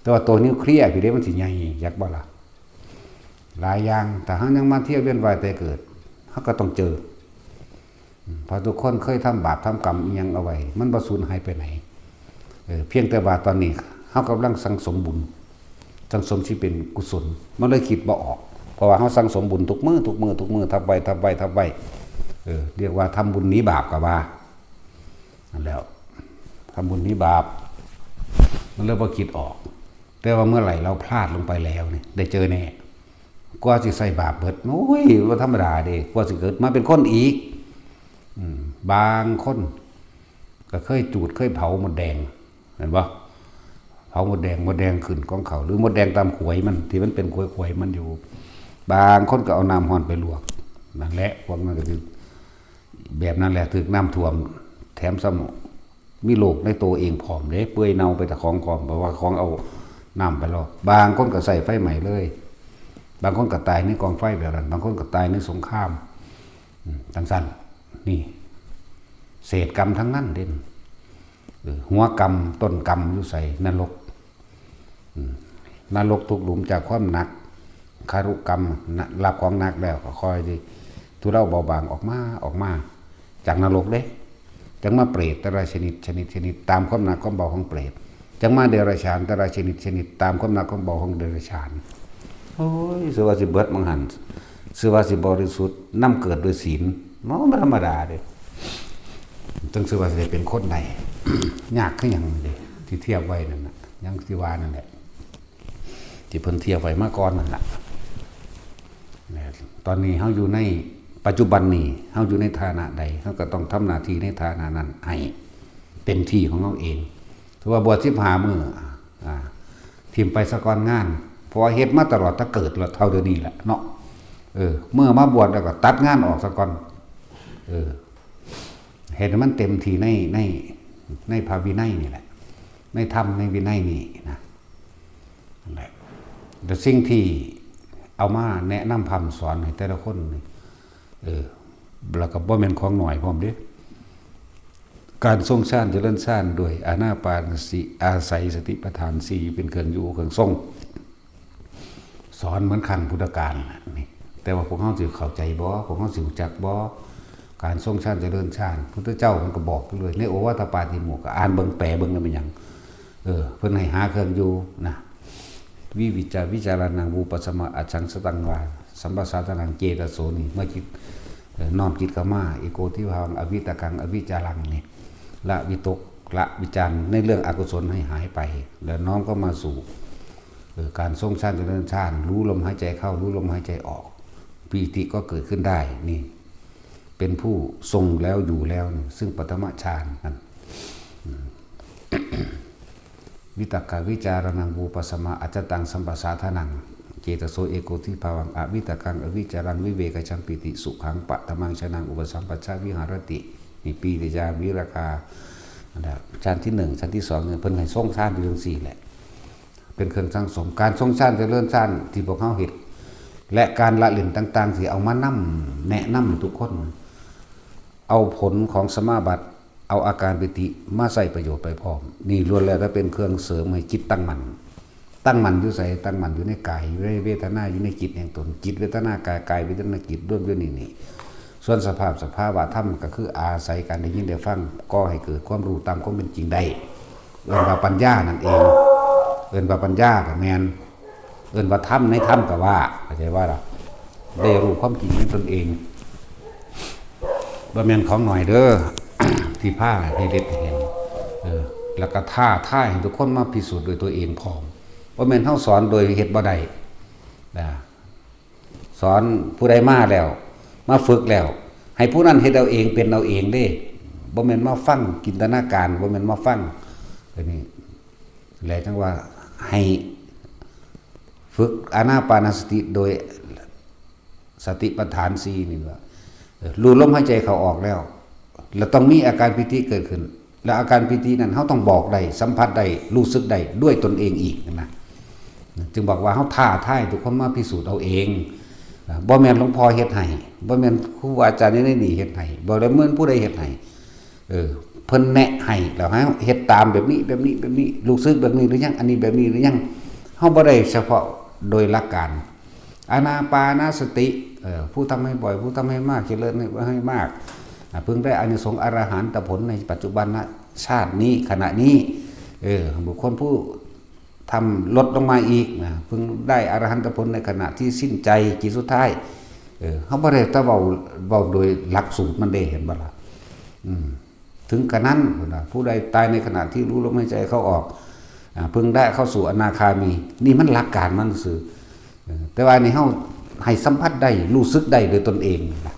ແຕ່ວ່າໂຕນິວເຄລຍພີ້ເດ້ ມັນຊິໃຫຍ່ ຈັກບໍ່ລະ? ຫຼາຍຢ່າງ ຖ້າເຮົາຍັງມາທຽວວຽນວ່າຍຕາຍເກີດ ເຮົາກໍຕ້ອງເຈີ. ເພາະທຸກຄົນເຄີຍທຳບາບທຳກຳອີ່ຫຍັງເອົາໄວ້ ມັນບໍ່ສູນຫາຍໄປໃຫນ. ເອີ ພຽງແຕ່ວ່າຕອນນີ້ເຮົາກຳລັງສັງສົມບຸນ, ສັງສົມທີ່ເປັນກຸສົນ, ມັນເລີຍຄິດບໍ່ອອກ. ເພາະວ່າເຮົາສັງສົມບຸນທຸກມື້ ທຸກມື້ ທຸກມື້ ທັບໄວ້ ທັບໄວ້ ທັບໄວ້. ເອີ ຮຽກວ່າທຳບຸນໜີບາບກໍວ່າ. ນັ້ນແຫຼະ ທຳບຸນໜີບາບ ມັນເລີຍບໍ່ຄິດອອກ. ແຕ່ວ່າເມື່ອໃດເຮົາພລາດລົງໄປແລ້ວນີ້ ໄດ້ເຈີແນ່. ກວ່າຊິໃສ່ບາບເບິດ ໂອ້ຍ ບໍ່ທຳມະດາເດ້ ກວ່າຊິເກີດມາເປັນຄົນອີກ. ອືມ ບາງຄົນກໍເຄີຍຈູດ ເຄີຍເຜົາມົດແດງ ແມ່ນບໍ່? ເຜົາມົດແດງ ມົດແດງຂຶ້ນກອງເຂົ້າ ຫຼືມົດແດງຕາມຂວຍມັນ ທີ່ມັນເປັນຂວຍໆມັນຢູ່. ບາງຄົນກໍເອົານ້ຳຮ້ອນໄປລວກ. ນັ້ນແຫຼະ ພວກນັ້ນກໍຄື ແບບນັ້ນແຫຼະ ຖືກນ້ຳຖ້ວມ ແຖມຊ້ຳມີໂລກໃນໂຕເອງພ້ອມເດ້ ເປື່ອຍເນົ່າໄປຕະຂອງພ້ອມ ເພາະວ່າຂອງເອົານ້ຳໄປແລ້ວ. ບາງຄົນກໍໃຊ້ໄຟໄໝ້ເລີຍ ບາງຄົນກໍຕາຍໃນກອງໄຟແບບນັ້ນ ບາງຄົນກໍຕາຍໃນສົງຄາມ ອືມ ຈັ່ງຊັ້ນ. ນີ້ເສດກຳທັງນັ້ນເດ້ ເອີ ຫົວກຳຕົ້ນກຳຢູ່ໃສ? ນະລົກ. ອືມ ນະລົກທຸກຫຼຸມຈາກຄວາມໜັກ ຄາລຸກຳ ນະ ຮັບຂອງໜັກແລ້ວກໍຄ່ອຍທີ່ທຸເລົາເບົາບາງອອກມາ ອອກມາຈາກນະລົກເດ້ ຈັ່ງມາເປດແຕ່ລະຊະນິດ ຊະນິດ ຊະນິດ ຕາມຄວາມໜັກຄວາມເບົາຂອງເປດ ຈັ່ງມາເດຍລະສານແຕ່ລະຊະນິດ ຊະນິດ ຕາມຄວາມໜັກຄວາມເບົາຂອງເດຍລະສານ. ໂອ້ຍ ຊື່ວ່າຊິເບິດມັງຫັ້ນ ຊື່ວ່າຊິບໍລິສຸດ ນຳເກີດດ້ວຍສິນ ບໍ່ ບໍ່ທຳມະດາເດ້ ຈັ່ງຊື່ວ່າຊິໄດ້ເປັນຄົນໄດ້ ຍາກຄືຫຍັງເດ້ ທີ່ທຽບໄວ້ນັ້ນນະ ຫຍັງທີ່ວ່ານັ້ນແຫຼະ ທີ່ເພິ່ນທຽບໄວ້ມາກ່ອນນັ້ນລະ. ແລະ ຕອນນີ້ເຮົາຢູ່ໃນປັດຈຸບັນນີ້ ເຮົາຢູ່ໃນຖານະໃດ ເຮົາກໍຕ້ອງທຳໜ້າທີ່ໃນຖານະນັ້ນໃຫ້ເຕັມທີ່ຂອງເຮົາເອງ. ຖືວ່າບວດສິບຫ້າມື້ ອາ ຖິ້ມໄປສາກ່ອນງານ ເພາະວ່າເຮັດມາຕະຫຼອດ ແຕ່ເກີດແລ້ວເທົ່າດຽວນີ້ແຫຼະເນາະ. ເອີ ເມື່ອມາບວດແລ້ວກໍຕັດງານອອກສາກ່ອນ ເອີ ເຮັດໃຫ້ມັນເຕັມທີ່ໃນ ໃນ ໃນພະວິໄນນີ້ແຫຼະ ໃນທຳໃນວິໄນນີ້ນະ. ນັ້ນແຫຼະ ແຕ່ສິ່ງທີ່ເອົາມາແນະນຳພະຮ່ຳສອນໃຫ້ແຕ່ລະຄົນນີ້ ເອີ ແລ້ວກໍບໍ່ແມ່ນຂອງໜ້ອຍພ້ອມເດ້ ການຊົງຊານຈະເລີນຊານດ້ວຍອານາປານສະຕິ ອາໄສສະຕິປະທານສີ່ເປັນເຄື່ອງຢູ່ເຄື່ອງຊົງ ສອນເໝືອນຄັ້ງພຸດທະການນີ້ ແຕ່ວ່າພວກເຮົາຊິເຂົ້າໃຈບໍ່? ພວກເຮົາຊິຮູ້ຈັກບໍ່? ການຊົງຊານຈະເລີນຊານ ພຸດທະເຈົ້າເພິ່ນກໍບອກຢູ່ເລີຍ ໃນໂອວາທະປາຕິໂມກ ກໍອ່ານເບິ່ງ ແປເບິ່ງແລ້ວແມ່ນຫຍັງ? ເອີ ເພິ່ນໃຫ້ຫາເຄື່ອງຢູ່ນະ ວິວິດຈະວິຈາລະນັງ ວູປະສະມະ ອາສັງສະຕັງວາ ສຳປະສາທານັງ ເຈຕະໂສ ນີ້ ເມື່ອຈິດ ເອີ ນ້ອມຈິດເຂົ້າມາ ເອໂກທິພາວັງ ອະວິຕະກັງ ອະວິຈາລັງ ນີ້ ລະວິຕົກ ລະວິຈານໃນເລື່ອງອະກຸສົນໃຫ້ຫາຍໄປ ແລ້ວນ້ອມເຂົ້າມາສູ່ ເອີ ການຊົງຊານຈະເລີນຊານ ຮູ້ລົມຫາຍໃຈເຂົ້າ ຮູ້ລົມຫາຍໃຈອອກ ປີຕິກໍເກີດຂຶ້ນໄດ້ ນີ້ ເປັນຜູ້ຊົງແລ້ວຢູ່ແລ້ວ ຊຶ່ງປະຖະມະຊານນັ້ນ ອືມ ວິຕະກະວິຈາລະນັງ ວູປະສະມະ ອາສັງສະຕັງ ສຳປະສາທານັງ ເຈຕະໂສ ເອໂກທິພາວັງ ອະວິຕະກັງ ອະວິຈາລັງ ວິເວກະຈັງ ປີຕິສຸຂັງ ປະຖະມັງຊານັງ ອຸປະສຳປະຊາ ວິຫາຣະຕິ ນີ້ ປີຕິຍາ ວິລະກາ ນັ້ນແຫຼະ ຊານທີໜຶ່ງ ຊານທີສອງ ເພິ່ນໃຫ້ຊົງຊານຢູ່ຈັ່ງຊີ້ແຫຼະ ເປັນເຄື່ອງສັງສົມ ການຊົງຊານຈະເລີນຊານທີ່ພວກເຮົາເຮັດ ແລະ ການລະເວັ້ນຕ່າງໆ ທີ່ເອົາມານຳແນະນຳໃຫ້ທຸກຄົນ ເອົາຜົນຂອງສະມາບັດ ເອົາອາການປີຕິມາໃຊ້ປະໂຫຍດໄປພ້ອມ ນີ້ລ້ວນແລ້ວແຕ່ເປັນເຄື່ອງເສີມໃຫ້ຈິດຕັ້ງໝັ້ນ. ຕັ້ງໝັ້ນຢູ່ໃສ? ຕັ້ງໝັ້ນຢູ່ໃນກາຍ ຢູ່ໃນເວທະນາ ຢູ່ໃນຈິດແຫ່ງຕົນ ຈິດເວທະນາກາຍ ກາຍເວທະນາຈິດ ລວມຢູ່ໃນນີ້. ສ່ວນສະພາບ ສະພາວະທຳ ກໍຄືອາໄສການໄດ້ຍິນໄດ້ຟັງ ກໍ່ໃຫ້ເກີດຄວາມຮູ້ຕາມຄວາມເປັນຈິງໄດ້ ເອີ້ນວ່າປັນຍານັ້ນເອງ ເອີ້ນວ່າປັນຍາກໍແມ່ນ ເອີ້ນວ່າທຳໃນທຳກໍວ່າ ເຂົ້າໃຈບໍ່ລະ? ໄດ້ຮູ້ຄວາມຈິງໃນຕົນເອງ ບໍ່ແມ່ນຂອງໜ້ອຍເດີ ທີ່ພາໃຫ້ເຮັດໃຫ້ເຫັນ ເອີ ແລ້ວກໍທ້າທາຍໃຫ້ທຸກຄົນມາພິສູດດ້ວຍຕົວເອງພ້ອມ ບໍ່ແມ່ນເຮົາສອນໂດຍເຮັດບໍ່ໄດ້ນະ. ສອນຜູ້ໃດມາແລ້ວ ມາຝຶກແລ້ວ ໃຫ້ຜູ້ນັ້ນເຮັດເອົາເອງ ເປັນເອົາເອງເດ້ ບໍ່ແມ່ນມາຟັງຈິນຕະນາການ ບໍ່ແມ່ນມາຟັງ ອັນນີ້ແຫຼະ ຈັ່ງວ່າໃຫ້ຝຶກອານາປານະສະຕິໂດຍ ສະຕິປັດຖານສີ່ນີ້ວ່າ ເອີ ຮູ້ລົມຫາຍໃຈເຂົ້າອອກແລ້ວ ແລ້ວຕ້ອງມີອາການປີຕິເກີດຂຶ້ນ ແລ້ວອາການປີຕິນັ້ນເຮົາຕ້ອງບອກໄດ້ ສຳຜັດໄດ້ ຮູ້ສຶກໄດ້ດ້ວຍຕົນເອງອີກນະ. ຈຶ່ງບອກວ່າເຮົາທ້າທາຍທຸກຄົນມາພິສູດເອົາເອງ ບໍ່ແມ່ນຫຼວງພໍ່ເຮັດໃຫ້ ບໍ່ແມ່ນຄູອາຈານໃນນີ້ເຮັດໃຫ້ ບໍ່ໄດ້ແມ່ນຜູ້ໃດເຮັດໃຫ້ ເອີ ເພິ່ນແນະໃຫ້ ແລ້ວໃຫ້ເຮົາເຮັດຕາມແບບນີ້ ແບບນີ້ ແບບນີ້ ຮູ້ສຶກແບບນີ້ຫຼືຍັງ? ອັນນີ້ແບບນີ້ຫຼືຍັງ? ເຮົາບໍ່ໄດ້ສະເພາະໂດຍຫຼັກການ ອານາປານະສະຕິ ເອີ ຜູ້ທຳໃຫ້ບ່ອຍ ຜູ້ທຳໃຫ້ມາກ ຈະເລີນໃຫ້ ໃຫ້ມາກ ອາ ເພິ່ງໄດ້ອານິສົງອະລະຫັນຕະຜົນໃນປັດຈຸບັນນະຊາດນີ້ ຂະນະນີ້ ເອີ ບຸກຄົນຜູ້ທຳລົດລົງມາອີກນະ ເພິ່ງໄດ້ອະລະຫັນຕະຜົນໃນຂະນະທີ່ສິ້ນໃຈ ຈິດສຸດທ້າຍ ເອີ ເຮົາບໍ່ໄດ້ແຕ່ເວົ້າ ເວົ້າໂດຍຫຼັກສູດມັນເດ້ ເຫັນບໍ່ລະ? ອືມ ເຖິງກະນັ້ນ ເພິ່ນວ່າ ຜູ້ໃດຕາຍໃນຂະນະທີ່ຮູ້ລົມຫາຍໃຈເຂົ້າອອກ ອາ ເພິ່ງໄດ້ເຂົ້າສູ່ອະນາຄາມີ ນີ້ມັນຫຼັກການມັນຊື່ ເອີ ແຕ່ວ່ານີ້ເຮົາໃຫ້ສຳຜັດໄດ້ ຮູ້ສຶກໄດ້ດ້ວຍຕົນເອງນະ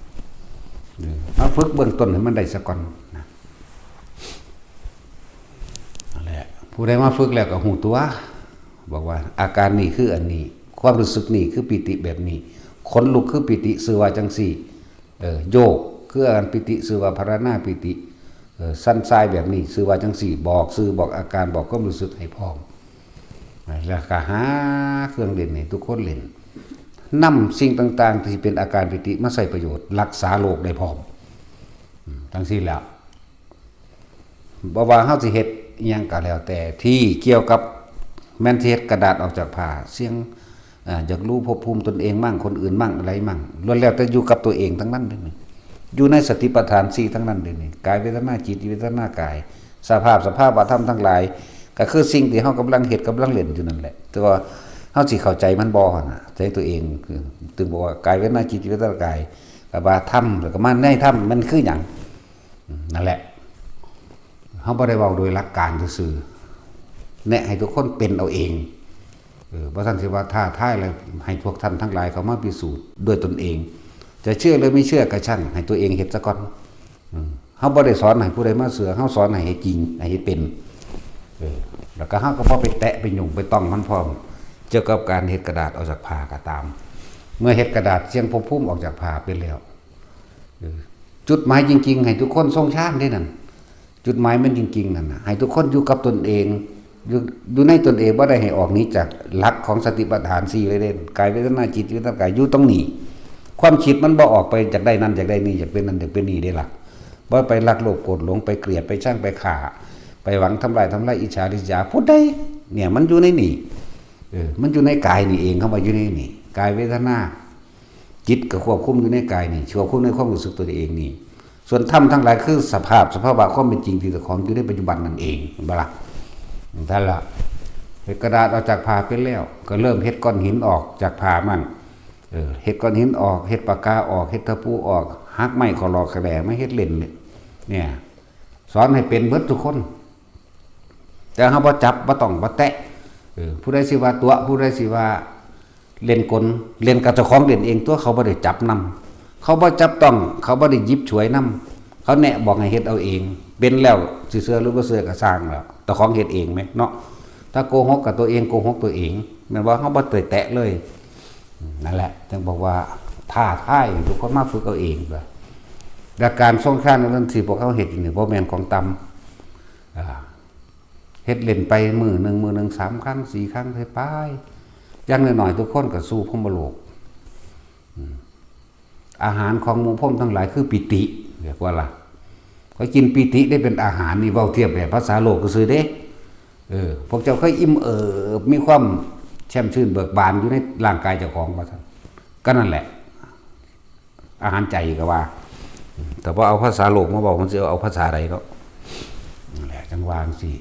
ເອີ ມາຝຶກເບື້ອງຕົ້ນໃຫ້ມັນໄດ້ສາກ່ອນນະ ນັ້ນແຫຼະ ຜູ້ໃດມາຝຶກແລ້ວກໍຮູ້ຕົວ ບອກວ່າອາການນີ້ຄືອັນນີ້ ຄວາມຮູ້ສຶກນີ້ຄືປີຕິແບບນີ້ ຂົນລຸກຄືປີຕິ ຊື່ວ່າຈັ່ງຊີ້ ເອີ ໂຍກ ຄືອາການປີຕິ ຊື່ວ່າພາລະນາປີຕິ ເອີ ສັນຊາຍແບບນີ້ຊື່ວ່າຈັ່ງຊີ້ ບອກຊື່ ບອກອາການ ບອກຄວາມຮູ້ສຶກໃຫ້ພ້ອມ ແລ້ວກໍຫາເຄື່ອງຫຼິ້ນໃຫ້ທຸກຄົນຫຼິ້ນ ນຳສິ່ງຕ່າງໆທີ່ເປັນອາການປີຕິມາໃຊ້ປະໂຫຍດ ຮັກສາໂລກໄດ້ພ້ອມ ອືມ ຈັ່ງຊີ້ແຫຼະ. ບໍ່ວ່າເຮົາຊິເຮັດອີ່ຫຍັງກໍແລ້ວແຕ່ ທີ່ກ່ຽວກັບ ແມ່ນຊິເຮັດກະດາດອອກຈາກຜ້າ ສຽງ ອາ ຢາກຮູ້ພົບພູມຕົນເອງມັ້ງ ຄົນອື່ນມັ້ງ ອະໄລມັ້ງ ລ້ວນແລ້ວແຕ່ຢູ່ກັບຕົວເອງທັງນັ້ນເດ້ນີ້ ຢູ່ໃນສະຕິປັດຖານສີ່ທັງນັ້ນເດ້ນີ້ ກາຍເວທະນາ ຈິດເວທະນາ ກາຍ ສະພາບ ສະພາວະທຳທັງຫຼາຍ ກໍຄືສິ່ງທີ່ເຮົາກຳລັງເຮັດ ກຳລັງເຫຼັ້ນຢູ່ນັ້ນແຫຼະ ແຕ່ວ່າເຮົາຊິເຂົ້າໃຈມັນບໍ່ຫັ້ນນະ ໃຈຕົວເອງ ຄື ຈຶ່ງບອກວ່າ ກາຍເວທະນາ ຈິດເວທະນາ ກາຍ ກໍວ່າທຳ ແລ້ວກໍມາໃນທຳ ມັນຄືຫຍັງ? ນັ້ນແຫຼະ ເຮົາບໍ່ໄດ້ເວົ້າໂດຍຫຼັກການຊື່ໆ ແນະໃຫ້ທຸກຄົນເປັນເອົາເອງ ເອີ ບໍ່ຊັ້ນຊິວ່າທ້າທາຍ ແລ້ວໃຫ້ພວກທ່ານທັງຫຼາຍເຂົ້າມາພິສູດດ້ວຍຕົນເອງ ຈະເຊື່ອຫຼືໄມ່ເຊື່ອກໍຊ່າງ ໃຫ້ຕົວເອງເຮັດຊະກ່ອນ ເຮົາບໍ່ໄດ້ສອນໃຫ້ຜູ້ໃດມາເຊື່ອ ເຮົາສອນໃຫ້ເຮັດຈິງ ໃຫ້ເຮັດເປັນ ເອີ ແລ້ວກໍເຮົາກໍບໍ່ໄປແຕະໄປຫຍຸ້ງໄປຕ້ອງມັນພ້ອມ ກ່ຽວກັບການເຮັດກະດາດອອກຈາກຜ້າກໍຕາມ ເມື່ອເຮັດກະດາດສຽງພົບພູມອອກຈາກຜ້າເປັນແລ້ວ ເອີ ຈຸດໝາຍຈິງໆ ໃຫ້ທຸກຄົນຊົງຊານເດ້ນັ້ນ ຈຸດໝາຍມັນຈິງໆ ນັ້ນນະ ໃຫ້ທຸກຄົນຢູ່ກັບຕົນເອງ ຢູ່ ຢູ່ໃນຕົນເອງ ບໍ່ໄດ້ໃຫ້ອອກໜີຈາກຫຼັກຂອງສະຕິປັດຖານສີ່ເລີຍເດ້ ກາຍເວທະນາ ຈິດເວທະນາ ກາຍ ຢູ່ຕົງນີ້ ຄວາມຄິດມັນບໍ່ອອກໄປຢາກໄດ້ນັ້ນ ຢາກໄດ້ນີ້ ຢາກເປັນນັ້ນ ຢາກເປັນນີ້ເດ້ລະ ບໍ່ໄປລັກໂລບໂກດຫຼົງ ໄປກຽດ ໄປຊັງ ໄປຂ້າ ໄປຫວັງທຳລາຍ ທຳລາຍ ອິດສາ ລິສຍາ ຜູ້ໃດ ເນ່ຍ ມັນຢູ່ໃນນີ້ ເອີ ມັນຢູ່ໃນກາຍນີ້ເອງ ຄຳວ່າຢູ່ໃນນີ້ ກາຍເວທະນາ ຈິດກໍຄວບຄຸມຢູ່ໃນກາຍນີ້ ຄວບຄຸມໃນຄວາມຮູ້ສຶກຕົວເອງນີ້ ສ່ວນທຳທັງຫຼາຍຄືສະພາບ ສະພາວະຄວາມເປັນຈິງທີ່ເຈົ້າຂອງຢູ່ໃນປັດຈຸບັນນັ້ນເອງ ເຫັນບໍ່ລະ? ນັ້ນລະ ເຮັດກະດາດອອກຈາກຜ້າເປັນແລ້ວ ກໍເລີ່ມເຮັດກ້ອນຫີນອອກຈາກຜ້າມັ້ງ ເອີ ເຮັດກ້ອນຫີນອອກ ເຮັດປາກກາອອກ ເຮັດຕະປູອອກ ຫັກໄມ້ຂໍຫຼອກຂະແຫຼມາເຮັດເຫຼັ້ນ ເນ່ຍ ສອນໃຫ້ເປັນເບິດທຸກຄົນ ແຕ່ເຮົາບໍ່ຈັບ ບໍ່ຕ້ອງ ບໍ່ແຕະ ເອີ ຜູ້ໃດຊິວ່າຕົວະ ຜູ້ໃດຊິວ່າເຫຼັ້ນກົນ ເຫຼັ້ນກັບເຈົ້າຂອງເຫຼັ້ນເອງຕົວະ ເຂົາບໍ່ໄດ້ຈັບນຳ ເຂົາບໍ່ຈັບຕ້ອງ ເຂົາບໍ່ໄດ້ຫຍິບສວຍນຳ ເຂົາແນະບອກໃຫ້ເຮັດເອົາເອງ ເປັນແລ້ວຊິເຊື່ອຫຼືບໍ່ເຊື່ອກໍຊ່າງແລ້ວ ເຈົ້າຂອງເຮັດເອງແມະເນາະ ຖ້າໂກຫົກກໍຕົວເອງໂກຫົກຕົວເອງ ແມ່ນບໍ່? ເຮົາບໍ່ໄດ້ແຕະເລີຍ ນັ້ນແຫຼະ ຈຶ່ງບອກວ່າທ້າທາຍໃຫ້ທຸກຄົນມາຝຶກເອົາເອງ ແລະການຊົງຊານອັນນັ້ນທີ່ພວກເຮົາເຮັດຢູ່ນີ້ບໍ່ແມ່ນຂອງຕ່ຳ ອ່າ ເຮັດເຫຼັ້ນໄປມື້ໜຶ່ງ ມື້ໜຶ່ງສາມຄັ້ງ ສີ່ຄັ້ງ ໄປ ຢ່າງໜ້ອຍໆ ທຸກຄົນກໍສູ່ພົມມະໂລກ ອາຫານຂອງໝູ່ພົມທັງຫຼາຍຄືປີຕິ ເອີ້ນວ່າລະ ຂ້ອຍກິນປີຕິໄດ້ເປັນອາຫານ ນີ້ເວົ້າທຽບແບບພາສາໂລກຊື່ໆເດ້ ເອີ ພວກເຈົ້າເຄີຍອີ່ມເອີບ ມີຄວາມແຊ່ມຊື່ນເບີກບານຢູ່ໃນຮ່າງກາຍເຈົ້າຂອງວ່າຊັ້ນ ກໍນັ້ນແຫຼະ ອາຫານໃຈກໍວ່າ ແຕ່ບໍ່ເອົາພາສາໂລກມາເວົ້າ ມັນຊິເອົາພາສາໃດເນາະ ນັ້ນແຫຼະ ຈັ່ງວ່າຈັ່ງຊີ້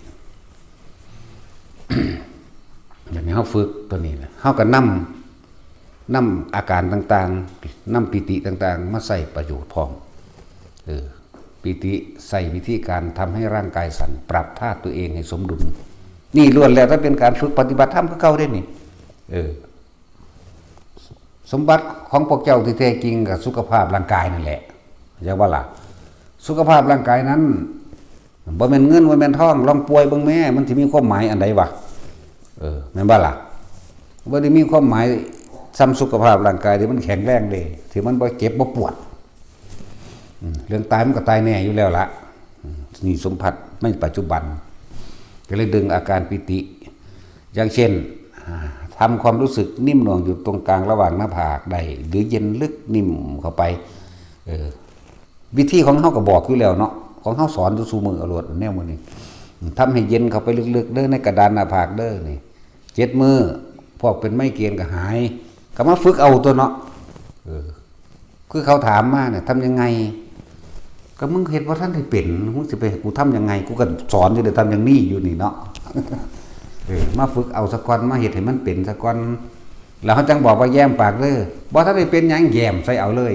ຢ່າງນີ້ເຮົາຝຶກຕົວນີ້ນະ ເຮົາກໍນຳ ນຳອາການຕ່າງໆ ນຳປີຕິຕ່າງໆ ມາໃຊ້ປະໂຫຍດພ້ອມ ເອີ ປີຕິໃຊ້ວິທີການທຳໃຫ້ຮ່າງກາຍສັ່ນ ປັບທາດຕົວເອງໃຫ້ສົມດຸນ ນີ້ລ້ວນແລ້ວແຕ່ເປັນການຝຶກປະຕິບັດທຳຄືເກົ່າເດ້ນີ້ ເອີ ສົມບັດຂອງພວກເຈົ້າທີ່ແທ້ຈິງກໍສຸຂະພາບຮ່າງກາຍນັ້ນແຫຼະ ເຈົ້າວ່າລະ ສຸຂະພາບຮ່າງກາຍນັ້ນ ບໍ່ແມ່ນເງິນ ບໍ່ແມ່ນທອງ ລອງປ່ວຍເບິ່ງແມ້ ມັນຊິມີຄວາມໝາຍອັນໃດວະ? ເອີ ແມ່ນບໍ່ລະ? ບໍ່ໄດ້ມີຄວາມໝາຍສ່ຳສຸຂະພາບຮ່າງກາຍທີ່ມັນແຂງແຮງເດ້ ທີ່ມັນບໍ່ເຈັບບໍ່ປວດ ອືມ ເລື່ອງຕາຍມັນກໍຕາຍແນ່ຢູ່ແລ້ວລະ ອືມ ນີ້ສົມບັດໃນປັດຈຸບັນ ກໍເລີຍດຶງອາການປີຕິ ຢ່າງເຊັ່ນ ອ່າ ທຳຄວາມຮູ້ສຶກໜິ່ມໜ່ວງຢູ່ຕົງກາງລະຫວ່າງໜ້າຜາກໄດ້ ຫຼື ເຢັນລຶກໜິ່ມເຂົ້າໄປ ເອີ ວິທີຂອງເຮົາກໍບອກຢູ່ແລ້ວເນາະ ຂອງເຮົາສອນຢູ່ຊຸມື້ເອົາໂລດແນວມື້ນີ້ ທຳໃຫ້ເຢັນເຂົ້າໄປເລິກໆເດີ ໃນກະດານໜ້າຜາກເດີນີ້ ເຈັດມື້ ພວກເປັນໄມເກນກໍຫາຍ ກໍມາຝຶກເອົາຕົວະເນາະ ເອີ ຄືເຂົາຖາມມານີ້ ທຳຍັງໄງ? ກໍມຶງເຮັດບໍ່ທັນໄດ້ເປັນ ມຶງຊິໄປໃຫ້ກູທຳຍັງໄງ? ກູກໍສອນຢູ່ເດ້ ທຳຢ່າງນີ້ຢູ່ນີ້ເນາະ ເອີ ມາຝຶກເອົາສາກ່ອນ ມາເຮັດໃຫ້ມັນເປັນສາກ່ອນ ແລ້ວເຮົາຈັ່ງບອກວ່າແຍ້ມປາກເດີ ບໍ່ທັນໄດ້ເປັນຫຍັງ ແຍ້ມໃສ່ເອົາເລີຍ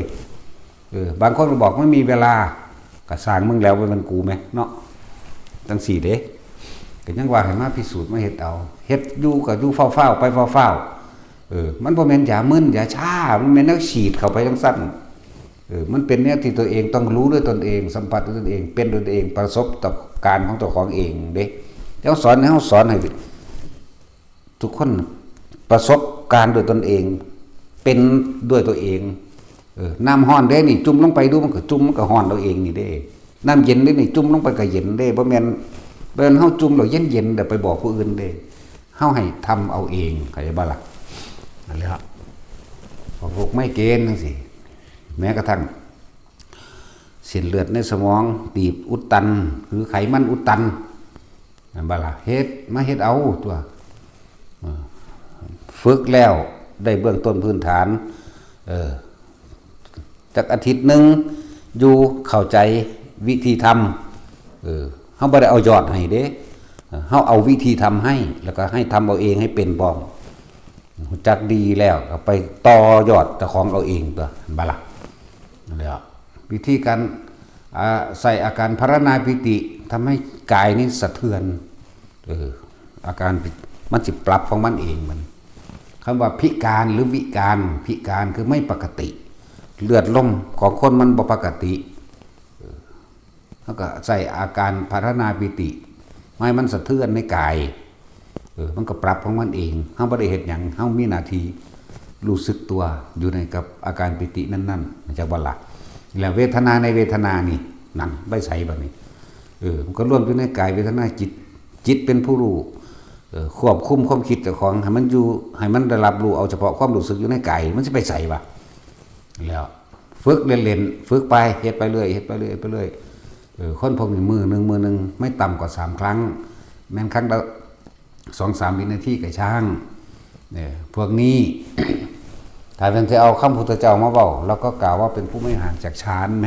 ເອີ ບາງຄົນກໍບອກ ມັນມີເວລາ ກໍຊ່າງມຶງແລ້ວ ບໍ່ແມ່ນກູແມະເນາະ ຈັ່ງຊີ້ເດ້ ກໍຍັງວ່າໃຫ້ມາພິສູດ ມາເຮັດເອົາ ເຮັດຢູ່ກໍຢູ່ຟ້າວໆ ໄປຟ້າວໆ ເອີ ມັນບໍ່ແມ່ນຢາມຶນຢາຊາ ມັນແມ່ນແນວສີດເຂົ້າໄປຈັ່ງຊັ້ນ ເອີ ມັນເປັນແນວທີ່ຕົວເອງຕ້ອງຮູ້ດ້ວຍຕົນເອງ ສຳຜັດດ້ວຍຕົນເອງ ເປັນດ້ວຍຕົນເອງ ປະສົບການຂອງເຈົ້າຂອງເອງເດ້ ເຈົ້າສອນໃຫ້ເຮົາ ສອນໃຫ້ ທຸກຄົນປະສົບການດ້ວຍຕົນເອງ ເປັນດ້ວຍຕົວເອງ ເອີ ນ້ຳຮ້ອນເດ້ນີ້ ຈຸ່ມລົງໄປດູ ມັນກໍຈຸ່ມ ມັນກໍຮ້ອນເອົາເອງນີ້ເດ້. ນ້ຳເຢັນເດ້ນີ້ ຈຸ່ມລົງໄປກໍເຢັນເດ້. ບໍ່ແມ່ນ ບໍ່ແມ່ນເຮົາຈຸ່ມແລ້ວເຢັນໆ ແລ້ວໄປບອກຜູ້ອື່ນເດ້. ເຮົາໃຫ້ທຳເອົາເອງ ເຂົ້າໃຈບໍ່ລະ? ນັ້ນແຫຼະ ພວກໄມເກຣນຈັ່ງຊີ້ ແມ້ກະທັ່ງເສັ້ນເລືອດໃນສະໝອງຕີບອຸດຕັນ ຫຼື ໄຂມັນອຸດຕັນ ແມ່ນບໍ່ລະ? ເຮັດ ມາເຮັດເອົາຕົວະ ເອີ ຝຶກແລ້ວໄດ້ເບື້ອງຕົ້ນພື້ນຖານ ເອີ ຈັກອາທິດໜຶ່ງຢູ່ ເຂົ້າໃຈວິທີທຳ ເອີ ເຮົາບໍ່ໄດ້ເອົາຍອດໃຫ້ເດ້ ເຮົາເອົາວິທີທຳໃຫ້ ແລ້ວກໍໃຫ້ທຳເອົາເອງໃຫ້ເປັນພ້ອມ ຮູ້ຈັກດີແລ້ວກໍໄປຕໍ່ຍອດເຈົ້າຂອງເອົາເອງຕົວະ ເຫັນບໍ່ລະ? ແລ້ວວິທີການ ອາ ໃສ່ອາການພາລະນາປີຕິ ທຳໃຫ້ກາຍນີ້ສະເທືອນ ເອີ ອາການມັນຊິປັບຂອງມັນເອງ. ມັນ ຄຳວ່າພິການ ຫຼື ວິການ ພິການຄືໄມ່ປົກກະຕິ ເລືອດລົມຂອງຄົນມັນບໍ່ປົກກະຕິ ເອີ ເຮົາກໍໃສ່ອາການພາລະນາປີຕິ ໃຫ້ມັນສະເທືອນໃນກາຍ ເອີ ມັນກໍປັບຂອງມັນເອງ. ເຮົາບໍ່ໄດ້ເຮັດຫຍັງ ເຮົາມີໜ້າທີ່ຮູ້ສຶກຕົວຢູ່ໃນກັບອາການປີຕິນັ້ນໆ ເຈົ້າບໍ່ລະ? ແລ້ວເວທະນາໃນເວທະນານີ້ ນັ້ນ ໄປໃສບັດນີ້? ເອີ ມັນກໍລວມຢູ່ໃນກາຍເວທະນາຈິດ ຈິດເປັນຜູ້ຮູ້ ເອີ ຄວບຄຸມຄວາມຄິດເຈົ້າຂອງ ໃຫ້ມັນຢູ່ ໃຫ້ມັນໄດ້ຮັບຮູ້ເອົາສະເພາະຄວາມຮູ້ສຶກຢູ່ໃນກາຍ ມັນຊິໄປໃສວະ? ແລ້ວຝຶກເລ່ນໆ ຝຶກໄປ ເຮັດໄປເລື້ອຍ ເຮັດໄປເລື້ອຍ ເຮັດໄປເລື້ອຍ ເອີ ຄົນພວກນີ້ມື້ໜຶ່ງ ມື້ໜຶ່ງໄມ່ຕ່ຳກວ່າສາມຄັ້ງ ແມ່ນຄັ້ງລະສອງສາມວິນາທີກໍຊ່າງ ເອີ ພວກນີ້ ຖ້າແມ່ນຊິເອົາຄຳພຸດທະເຈົ້າມາເວົ້າ ລາວກໍກ່າວວ່າເປັນຜູ້ໄມ່ຫ່າງຈາກຊານແມ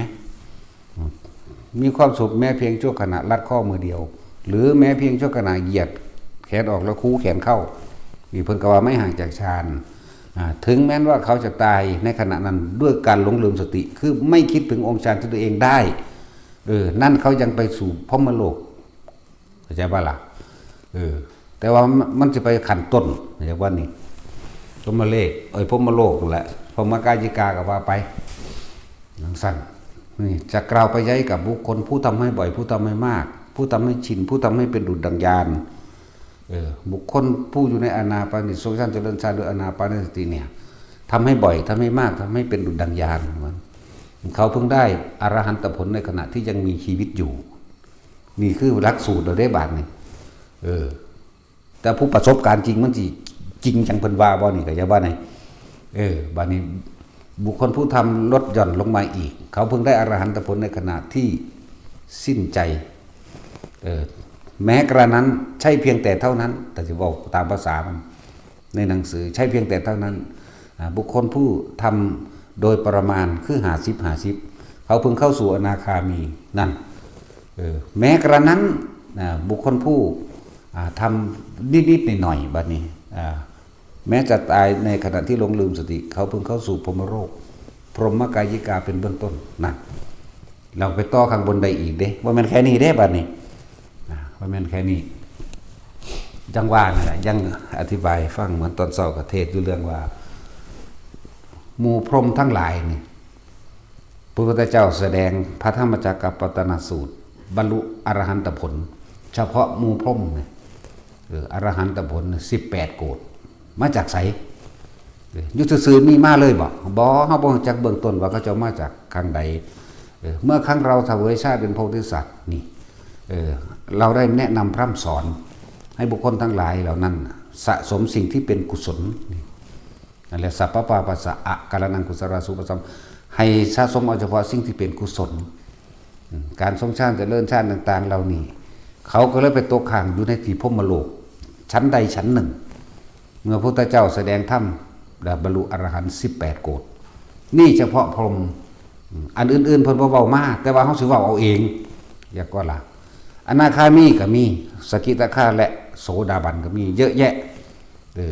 ມີຄວາມສຸກແມ້ພຽງຊົ່ວຂະນະລັດຂໍ້ມືດຽວ ຫຼື ແມ້ພຽງຊົ່ວຂະນະຢຽດແຂນອອກແລ້ວຄູແຂນເຂົ້າ ນີ້ເພິ່ນກໍວ່າໄມ່ຫ່າງຈາກຊານ. ອາ ເຖິງແມ່ນວ່າເຂົາຈະຕາຍໃນຂະນະນັ້ນດ້ວຍການຫຼົງລືມສະຕິ ຄືໄມ່ຄິດເຖິງອົງຊານທີ່ຕົວເອງໄດ້ ເອີ ນັ້ນເຂົາຍັງໄປສູ່ພົມມະໂລກ ເຂົ້າໃຈບໍ່ລະ? ເອີ ແຕ່ວ່າມັນ ມັນຊິໄປຂັ້ນຕົ້ນ ເອີ້ນວ່ານີ້ ພົມມະເລກ ເອີຍ ພົມມະໂລກຫັ້ນແຫຼະ ພົມມະກາຍິກາກໍວ່າໄປ ຈັ່ງຊັ້ນ. ນີ້ຈະກ່າວໄປໃຫຍ່ກັບບຸກຄົນຜູ້ທຳໃຫ້ບ່ອຍ ຜູ້ທຳໃຫ້ມາກ ຜູ້ທຳໃຫ້ຊິນ ຜູ້ທຳໃຫ້ເປັນດຸດດັ່ງຍານ ເອີ ບຸກຄົນຜູ້ຢູ່ໃນອານາປານສະຕິ ຊົງຊານຈະເລີນຊານດ້ວຍອານາປານສະຕິນີ້ ທຳໃຫ້ບ່ອຍ ທຳໃຫ້ມາກ ທຳໃຫ້ເປັນດຸດດັ່ງຍານ ເຂົາເພິ່ງໄດ້ອະລະຫັນຕະຜົນໃນຂະນະທີ່ຍັງມີຊີວິດຢູ່. ນີ້ຄືຫຼັກສູດແລ້ວເດ້ບາດນີ້ ເອີ ແຕ່ຜູ້ປະສົບການຈິງມັນຊິຈິງຈັ່ງເພິ່ນວ່າບໍ່ນີ້ ກໍຢ່າວ່າໃນ ເອີ ບາດນີ້ບຸກຄົນຜູ້ທຳລົດຢ່ອນລົງມາອີກ ເຂົາເພິ່ງໄດ້ອະລະຫັນຕະຜົນໃນຂະນະທີ່ສິ້ນໃຈ ເອີ ແມ້ກະນັ້ນ ໃຊ່ພຽງແຕ່ເທົ່ານັ້ນ ຖ້າຊິເວົ້າຕາມພາສາມັນ ໃນໜັງສື ໃຊ່ພຽງແຕ່ເທົ່ານັ້ນ ອາ ບຸກຄົນຜູ້ທຳໂດຍປະມານຄືຫ້າສິບຫ້າສິບ ເຂົາເພິ່ງເຂົ້າສູ່ອະນາຄາມີນັ້ນ ເອີ ແມ້ກະນັ້ນ ອາ ບຸກຄົນຜູ້ ອາ ທຳນິດໆໜ້ອຍໆ ບາດນີ້ ອາ ແມ້ຈະຕາຍໃນຂະນະທີ່ຫຼົງລືມສະຕິ ເຂົາເພິ່ງເຂົ້າສູ່ພົມມະໂລກ ພົມມະກາຍິກາເປັນເບື້ອງຕົ້ນ ນັ້ນ ແລ້ວໄປຕໍ່ຂ້າງບົນໄດ້ອີກເດ້ ບໍ່ແມ່ນແຄ່ນີ້ເດ້ບາດນີ້ ນະ ບໍ່ແມ່ນແຄ່ນີ້ ຈັ່ງວ່ານັ້ນແຫຼະ ຍັງອະທິບາຍໃຫ້ຟັງ ເໝືອນຕອນເຊົ້າກໍເທດຢູ່ເລື່ອງວ່າ ໝູ່ພົມທັງຫຼາຍນີ້ ພະພຸດທະເຈົ້າສະແດງພະທຳມະຈັກກະປະວັດຕະນະສູດ ບັນລຸອະລະຫັນຕະຜົນ ສະເພາະໝູ່ພົມນີ້ ເອີ ອະລະຫັນຕະຜົນສິບແປດໂກດ ມາຈາກໃສ? ເອີ ຢູ່ຊື່ໆ ມີມາເລີຍບໍ່? ບໍ່ ເຮົາບໍ່ຮູ້ຈັກເບື້ອງຕົ້ນວ່າເຂົາເຈົ້າມາຈາກຂ້າງໃດ. ເອີ ເມື່ອຄັ້ງເຮົາສະເຫວີຍຊາດເປັນໂພທິສັດນີ້ ເອີ ເຮົາໄດ້ແນະນຳພະຮ່ຳສອນໃຫ້ບຸກຄົນທັງຫຼາຍເຫຼົ່ານັ້ນສະສົມສິ່ງທີ່ເປັນກຸສົນນີ້ ນັ້ນແຫຼະ ສັບປະປາປັດສະອະກາລະນັງ ກຸສະລາສຸປະສຳ ໃຫ້ສະສົມເອົາສະເພາະສິ່ງທີ່ເປັນກຸສົນ. ອາ ການຊົງຊານຈະເລີນຊານຕ່າງໆເຫຼົ່ານີ້ ເຂົາກໍເລີຍໄປຕົກຄ້າງຢູ່ໃນທີ່ພົມມະໂລກ ຊັ້ນໃດຊັ້ນໜຶ່ງ ເມື່ອພຸດທະເຈົ້າສະແດງທຳ ແລະ ບັນລຸອະລະຫັນສິບແປດໂກດ ນີ້ສະເພາະພົມ ອາ ອັນອື່ນໆເພິ່ນບໍ່ເວົ້າມາ ແຕ່ວ່າເຮົາຊິເວົ້າເອົາເອງ ຢາກກໍລະ ອະນາຄາມີກໍມີ ສະກິດາຄາ ແລະ ໂສດາບັນກໍມີເຍອະແຍະ ເອີ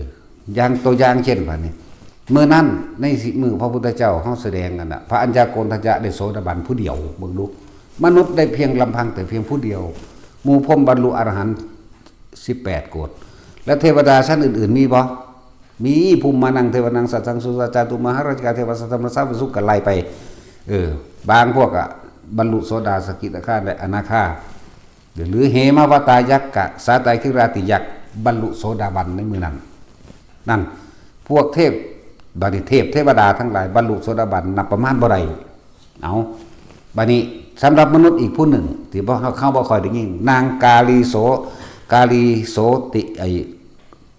ຢ່າງຕົວຢ່າງເຊັ່ນບາດນີ້ ມື້ນັ້ນໃນສິບມື້ພະພຸດທະເຈົ້າເຮົາສະແດງນັ້ນນະ ພະອັນຍາໂກນທັນຍະໄດ້ໂສດາບັນຜູ້ດຽວ ເບິ່ງດູ ມະນຸດໄດ້ພຽງລຳພັງແຕ່ພຽງຜູ້ດຽວ ໝູ່ພົມບັນລຸອະລະຫັນສິບແປດໂກດ ແລະ ເທວະດາຊັ້ນອື່ນໆມີບໍ່? ມີ ພູມມານັງເທວະນັງ ສັດທັງສຸສັດຈາຕຸມະຫາລາຊິກາເທວະສັດທຳມະນາສາວະສຸກ ກໍໄລ່ໄປ ເອີ ບາງພວກກໍບັນລຸໂສດາ ສະກິດາຄາ ແລະ ອະນາຄາ ຫຼື ເຫມະວະຕາຍັກກະ ສາຕາກິລາຕິຍັກ ບັນລຸໂສດາບັນໃນມື້ນັ້ນ ນັ້ນ ພວກເທບ ບາດນີ້ເທບເທວະດາທັງຫຼາຍບັນລຸໂສດາບັນນັບປະມານບໍ່ໄດ້. ເອົາ ບາດນີ້ສຳລັບມະນຸດອີກຜູ້ໜຶ່ງທີ່ບໍ່ ເຮົາ ເຮົາບໍ່ຄ່ອຍໄດ້ຍິນ ນາງກາລີໂສ ກາລີໂສຕິ ໄອ້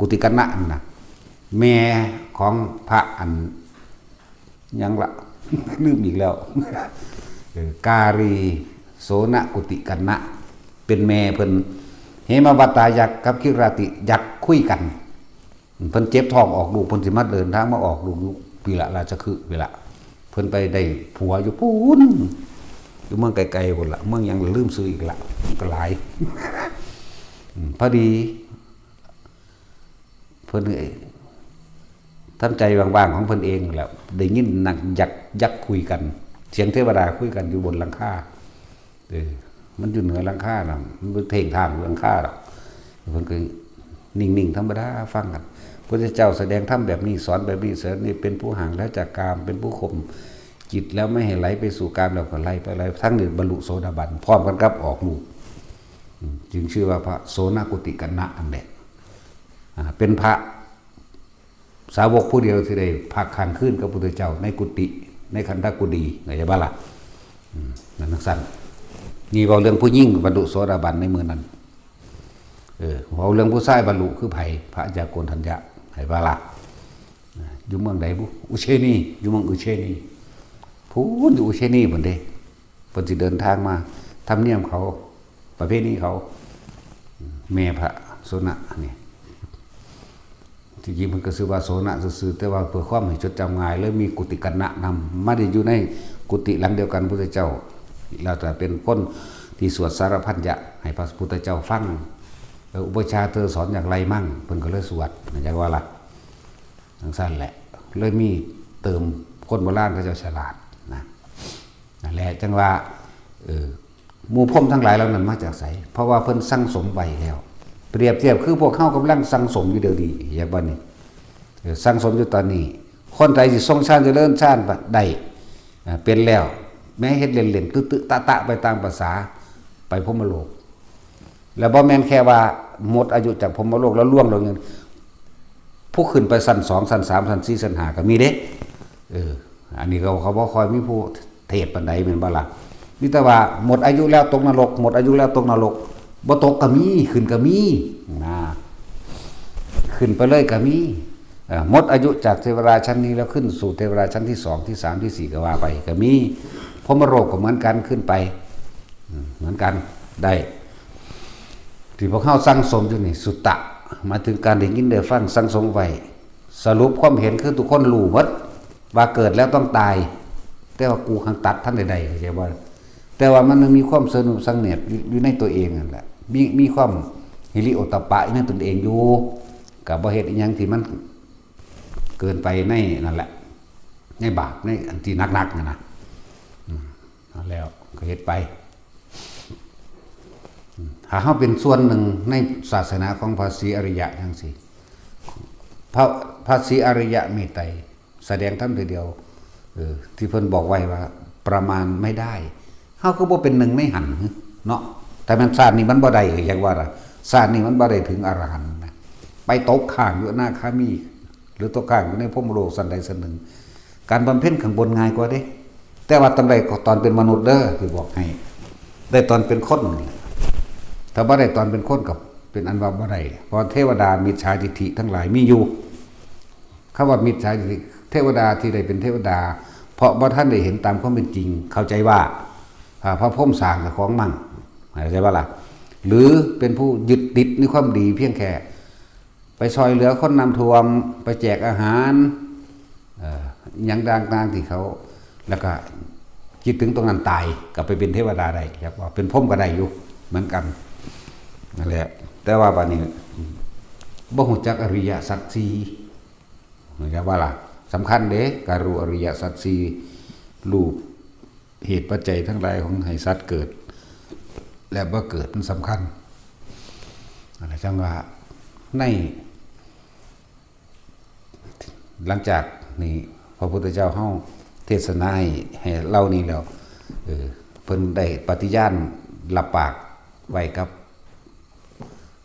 ກຸຕິກັນນະນັ້ນນະ ແມ່ຂອງພະອັນ ຫຍັງລະ ລືມອີກແລ້ວ ເອີ ກາລີໂສນະກຸຕິກັນນະ ເປັນແມ່ເພິ່ນ. ເຫມະວັດຕາຍັກກັບຄິລາຕິຍັກຄຸຍກັນ ເພິ່ນເຈັບທ້ອງອອກລູກ ເພິ່ນຊິມາເດີນທາງມາອອກລູກຢູ່ປີລະ ລາຊະຄຶ ປີລະ ເພິ່ນໄປໄດ້ຜົວຢູ່ພຸ້ນ ຢູ່ເມືອງໄກໆພຸ້ນລະ ເມືອງຫຍັງລະ ລືມຊື່ອີກລະ ກໍຫຼາຍ ພໍດີ ເພິ່ນ ເອີ ທຳໃຈວ່າງໆຂອງເພິ່ນເອງແຫຼະ ໄດ້ຍິນນັກຍັກ ຍັກຄຸຍກັນ ສຽງເທວະດາຄຸຍກັນຢູ່ບົນຫຼັງຄາ ເອີ ມັນຢູ່ເໜືອຫຼັງຄານະ ມັນບໍ່ເພງທາງຫຼັງຄາດອກ ເພິ່ນກໍນິ່ງໆທຳມະດາຟັງກັນ ພຸດທະເຈົ້າສະແດງທຳແບບນີ້ ສອນແບບນີ້ ສອນນີ້ ເປັນຜູ້ຫ່າງໄກຈາກກາມ ເປັນຜູ້ຂົ່ມຈິດແລ້ວໄມ່ໃຫ້ໄຫຼໄປສູ່ກາມ ແລ້ວກໍໄລ່ໄປໄລ່ ທັງນີ້ບັນລຸໂສດາບັນ ພ້ອມກັນກັບອອກລູກ ອືມ ຈຶ່ງຊື່ວ່າພະໂສນະກຸຕິກັນນະນັ້ນແຫຼະ ອ່າ ເປັນພະສາວົກຜູ້ດຽວທີ່ໄດ້ພັກຄ້າງຄືນກັບພຸດທະເຈົ້າໃນກຸຕິ ໃນຄັນທະກຸດີ ເຂົ້າໃຈບໍ່ລະ? ອືມ ນັ້ນຈັ່ງຊັ້ນ ນີ້ເວົ້າເລື່ອງຜູ້ຍິງບັນລຸໂສດາບັນໃນມື້ນັ້ນ ເອີ ເວົ້າເລື່ອງຜູ້ຊາຍບັນລຸຄືໃຜ? ພະອາຈາໂກນທັນຍະ ເຂົ້າໃຈບໍ່ລະ? ຢູ່ເມືອງໃດບຸ? ອຸເຊນີ ຢູ່ເມືອງອຸເຊນີ ພຸ້ນ ຢູ່ອຸເຊນີພຸ້ນເດ້ ເພິ່ນຊິເດີນທາງມາ ທຳນຽມເຂົາ ປະເພນີເຂົາ ແມ່ພະໂສນະນີ້ ທີ່ຈິງເພິ່ນກໍຊື່ວ່າໂສນະຊື່ໆ ແຕ່ວ່າເພື່ອຄວາມໃຫ້ຈົດຈຳງ່າຍ ເລີຍມີກຸຕິກັນນະນຳ ມາໄດ້ຢູ່ໃນກຸຕິຫຼັງດຽວກັນ ພຸດທະເຈົ້າ ແລ້ວກໍເປັນຄົນທີ່ສວດສາລະພັນຍະໃຫ້ພະພຸດທະເຈົ້າຟັງ ເອີ ອຸປະຊາເທີສອນຢ່າງໄລມັງ ເພິ່ນກໍເລີຍສວດ ເຂົ້າໃຈບໍ່ລະ? ຈັ່ງຊັ້ນແຫຼະ ເລີຍມີເຕີມ ຄົນໂບລານເຂົາເຈົ້າສະຫຼາດນະ ນັ້ນແຫຼະ ຈັ່ງວ່າ ເອີ ໝູ່ພົມທັງຫຼາຍເຫຼົ່ານັ້ນມາຈາກໃສ? ເພາະວ່າເພິ່ນສັ່ງສົມໄວ້ແລ້ວ ປຽບທຽບຄືພວກເຮົາກຳລັງສັ່ງສົມຢູ່ດຽວນີ້ ເຫັນບໍ່ນີ້? ເອີ ສັ່ງສົມຢູ່ຕອນນີ້ ຄົນໃດຊິຊົງຊານຈະເລີນຊານໄດ້ ເປັນແລ້ວ ແມ້ເຮັດເລ່ນໆ ຕຶຕະຕະໄປຕາມປະສາ ໄປພົມມະໂລກ ແລະ ບໍ່ແມ່ນແຄ່ວ່າໝົດອາຍຸຈາກພົມມະໂລກແລ້ວລ່ວງລົງ ຜູ້ຂຶ້ນໄປຊັ້ນສອງ ຊັ້ນສາມ ຊັ້ນສີ່ ຊັ້ນຫ້າ ກໍມີເດ້ ເອີ ອັນນີ້ກໍ ກໍບໍ່ຄ່ອຍມີຜູ້ເທດປານໃດແມ່ນບໍ່ລະ? ມີແຕ່ວ່າໝົດອາຍຸແລ້ວຕົກນະລົກ ໝົດອາຍຸແລ້ວຕົກນະລົກ ບໍ່ຕົກກໍມີ ຂຶ້ນກໍມີນະ ຂຶ້ນໄປເລີຍກໍມີ ເອີ ໝົດອາຍຸຈາກເທວະດາຊັ້ນນີ້ແລ້ວຂຶ້ນສູ່ເທວະດາຊັ້ນທີສອງ ທີສາມ ທີສີ່ ກໍວ່າໄປ ກໍມີ ພົມມະໂລກກໍເໝືອນກັນ ຂຶ້ນໄປ ອືມ ເໝືອນກັນໄດ້ ທີ່ພວກເຮົາສັ່ງສົມຢູ່ນີ້ ສຸຕະ ໝາຍເຖິງການໄດ້ຍິນໄດ້ຟັງ ສັ່ງສົມໄວ້ ສະຫຼຸບຄວາມເຫັນຄືທຸກຄົນຮູ້ໝົດວ່າເກີດແລ້ວຕ້ອງຕາຍ ແຕ່ວ່າກູຫາງຕັດທັນໄດ້ໄດ້ ເຂົ້າໃຈບໍ່? ແຕ່ວ່າມັນຍັງມີຄວາມສະໜຸກສັງເນດຢູ່ ຢູ່ໃນຕົວເອງນັ້ນແຫຼະ ມີ ມີຄວາມຫິລິໂອດຕະປະຢູ່ໃນຕົນເອງຢູ່ ກໍບໍ່ເຮັດອີ່ຫຍັງທີ່ມັນເກີນໄປໃນນັ້ນແຫຼະ ໃນບາບ ໃນອັນທີ່ໜັກໆ ນັ້ນນະ ອືມ ແລ້ວກໍເຮັດໄປ ຖ້າເຮົາເປັນສ່ວນໜຶ່ງໃນສາສະໜາຂອງພະສີອະລິຍະຈັ່ງຊີ້ ພະ ພະສີອະລິຍະເມດໄຕສະແດງທຳເທື່ອດຽວ ເອີ ທີ່ເພິ່ນບອກໄວ້ວ່າປະມານໄມ່ໄດ້ ເຮົາຄືບໍ່ເປັນໜຶ່ງໃນຫັ້ນເນາະ? ແຕ່ແມ່ນຊາດນີ້ມັນບໍ່ໄດ້ ຢາກວ່າລະ ຊາດນີ້ມັນບໍ່ໄດ້ເຖິງອະລະຫັນນະ ໄປຕົກຄ້າງຢູ່ອະນາຄາມີ ຫຼືຕົກຄ້າງຢູ່ໃນພົມມະໂລກຊັ້ນໃດຊັ້ນໜຶ່ງ ການບຳເພັນຂ້າງບົນງ່າຍກວ່າເດ້ ແຕ່ວ່າຕ້ອງໄດ້ຕອນເປັນມະນຸດເດີ ຊິບອກໃຫ້ ໄດ້ຕອນເປັນຄົນນີ້ແຫຼະ ຖ້າບໍ່ໄດ້ຕອນເປັນຄົນກໍເປັນອັນວ່າບໍ່ໄດ້ ເພາະເທວະດາມິດສາທິດຖິທັງຫຼາຍມີຢູ່ ຄຳວ່າມິດສາທິດຖິ ເທວະດາທີ່ໄດ້ເປັນເທວະດາ ເພາະບໍ່ທັນໄດ້ເຫັນຕາມຄວາມເປັນຈິງ ເຂົ້າໃຈວ່າ ອ່າ ພະພົມສ້າງເຈົ້າຂອງມັ້ງ ເຂົ້າໃຈບໍ່ລະ? ຫຼືເປັນຜູ້ຍຶດຕິດໃນຄວາມດີພຽງແຄ່ ໄປຊ່ອຍເຫຼືອຄົນນ້ຳຖ້ວມ ໄປແຈກອາຫານ ເອີ ຫຍັງຕ່າງໆທີ່ເຂົາ ແລ້ວກະຄິດເຖິງຕົງນັ້ນຕາຍ ກໍໄປເປັນເທວະດາໄດ້ ຢາກວ່າເປັນພົມກໍໄດ້ຢູ່ເໝືອນກັນ ນັ້ນແຫຼະ ແຕ່ວ່າບາດນີ້ບໍ່ຮູ້ຈັກອະລິຍະສັດສີ່ ເຫັນບໍ່ລະ? ສຳຄັນເດ້ ການຮູ້ອະລິຍະສັດສີ່ ຮູ້ ເຫດປັດໄຈທັງຫຼາຍຂອງໃຫ້ສັດເກີດ ແລະ ບໍ່ເກີດ ມັນສຳຄັນ ນັ້ນແຫຼະ ຈັ່ງວ່າໃນ ຫຼັງຈາກນີ້ ພະພຸດທະເຈົ້າເຮົາເທດສະໜາໃຫ້ ໃຫ້ເຫຼົ່ານີ້ແລ້ວ ເອີ ເພິ່ນໄດ້ປະຕິຍານ ຮັບປາກໄວ້ກັບ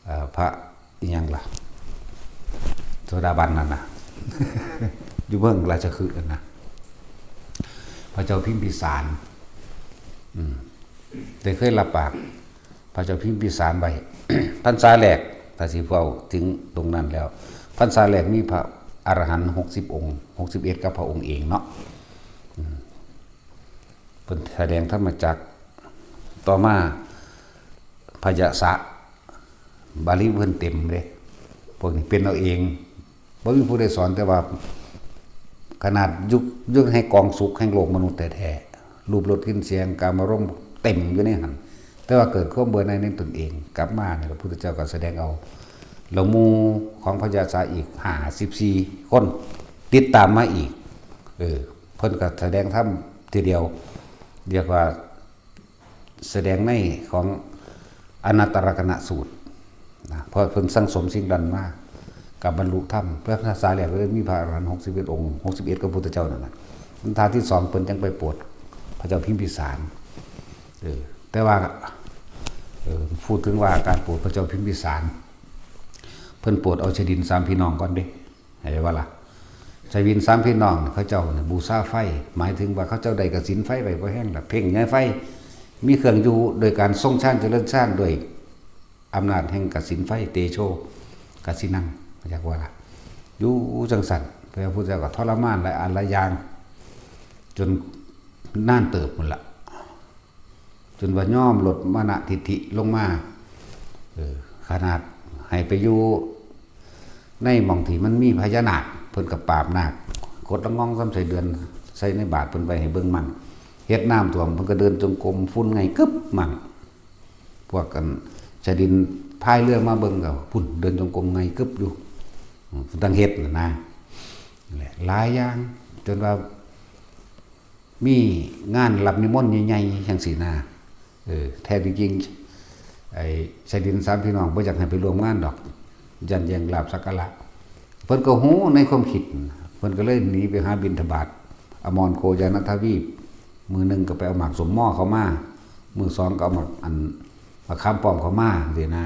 ເອີ ພະ ອີ່ຫຍັງລະ ໂສດາບັນນັ້ນນະ ຢູ່ເມືອງລາຊະຄຶຫັ້ນນະ ພະເຈົ້າພິມພິສານ ອືມ ໄດ້ເຄີຍຮັບປາກພະເຈົ້າພິມພິສານໄວ້ ພັນສາແລກ ຖ້າຊິເວົ້າເຖິງຕົງນັ້ນແລ້ວ ພັນສາແລກມີພະອະລະຫັນຫົກສິບອົງ ຫົກສິບເອັດ ກັບພະອົງເອງເນາະ ອືມ ເພິ່ນສະແດງທຳມະຈັກ ຕໍ່ມາພະຍະສະ ບາລີເພິ່ນເຕັມເດ້ ພວກນີ້ເປັນເອົາເອງ ບໍ່ມີຜູ້ໃດສອນ ແຕ່ວ່າຂະໜາດຢູ່ ຢູ່ໃນກອງສຸກແຫ່ງໂລກມະນຸດແທ້ໆ ຮູບລົດກິ່ນສຽງ ກາມາລົມ ເຕັມຢູ່ໃນຫັ້ນ ແຕ່ວ່າເກີດຄວາມເບື່ອໜ່າຍໃນຕົນເອງ ກັບມານີ້ ພະພຸດທະເຈົ້າກໍສະແດງເອົາ ແລ້ວໝູ່ຂອງພະຍາສາອີກຫ້າສິບສີ່ຄົນ ຕິດຕາມມາອີກ ເອີ ເພິ່ນກໍສະແດງທຳທີດຽວ ຮຽກວ່າ ສະແດງໃນຂອງອະນັດຕະລັກກະນະສູດນະ ເພາະເພິ່ນສັ່ງສົມສິ່ງນັ້ນມາ ກໍບັນລຸທຳ ພະສາແລກເລີຍມີພະອະລະຫັນຫົກສິບເອັດອົງ ຫົກສິບເອັດ ກັບພຸດທະເຈົ້ານັ້ນນະ ພັນສາທີສອງເພິ່ນຈັ່ງໄປໂປດພະເຈົ້າພິມພິສານ ເອີ ແຕ່ວ່າ ເອີ ພູດເຖິງວ່າການໂປດພະເຈົ້າພິມພິສານ ເພິ່ນໂປດເອົາຊະດິນສາມພີ່ນ້ອງກ່ອນເດ້ ເຫັນບໍ່ລະ? ຊະດິນສາມພີ່ນ້ອງເຂົາເຈົ້ານີ້ບູຊາໄຟ ໝາຍເຖິງວ່າເຂົາເຈົ້າໄດ້ກະສິນໄຟໄວ້ພໍແຮງລະ ເພັ່ງໃຍໄຟ ມີເຄື່ອງຢູ່ໂດຍການຊົງຊານຈະເລີນຊານດ້ວຍອຳນາດແຫ່ງກະສິນໄຟ ເຕໂຊກະສິນັງ ເຂົາເຈົ້າວ່າລະ ຢູ່ຈັ່ງຊັ້ນ ພະພຸດທະເຈົ້າກໍທໍລະມານຫຼາຍອັນຫຼາຍຢ່າງ ຈົນນານເຕີບພຸ້ນລະ. ຈົນວ່າຍອມລົດມານະທິດຖິລົງມາ ເອີ ຂະໜາດໃຫ້ໄປຢູ່ໃນໝ່ອງທີ່ມັນມີພະຍານາກ ເພິ່ນກໍປາບນາກ ກົດລະງ່ອງຊຳໃສ່ເດືອນ ໃສ່ໃນບາດເພິ່ນໄວ້ໃຫ້ເບິ່ງໝັ້ນ ເຮັດນ້ຳຖ້ວມ ເພິ່ນກໍເດີນຈົງກົມຝຸ່ນໄງ່ກຶບໝັ້ນ ພວກອັນຊະດິນພາຍເຮືອມາເບິ່ງກໍພຸ້ນເດີນຈົງກົມໄງ່ກຶບຢູ່ ເພິ່ນຕັ້ງເຮັດນະ ແຫຼະ ຫຼາຍຢ່າງ ຈົນວ່າ ມີງານຮັບນິມົນໃຫຍ່ໆ ຈັ່ງຊີ້ນະ ເອີ ແທ້ທີ່ຈິງ ໄອ້ຊະດິນສາມພີ່ນ້ອງບໍ່ຢາກໃຫ້ໄປຮ່ວມງານດອກ ຢ້ານແຍ່ງລາບສັກກາລະ ເພິ່ນກໍຮູ້ໃນຄວາມຄິດ ເພິ່ນກໍເລີຍໜີໄປຫາບິນທະບາດ ອະມອນໂຄຢານະທະວີບ ມື້ໜຶ່ງກໍໄປເອົາໝາກສົມມໍເຂົ້າມາ ມື້ສອງກໍເອົາໝາກ ອັນ ໝາກຂາມປ້ອມເຂົ້າມາ ຈັ່ງຊີ້ນະ.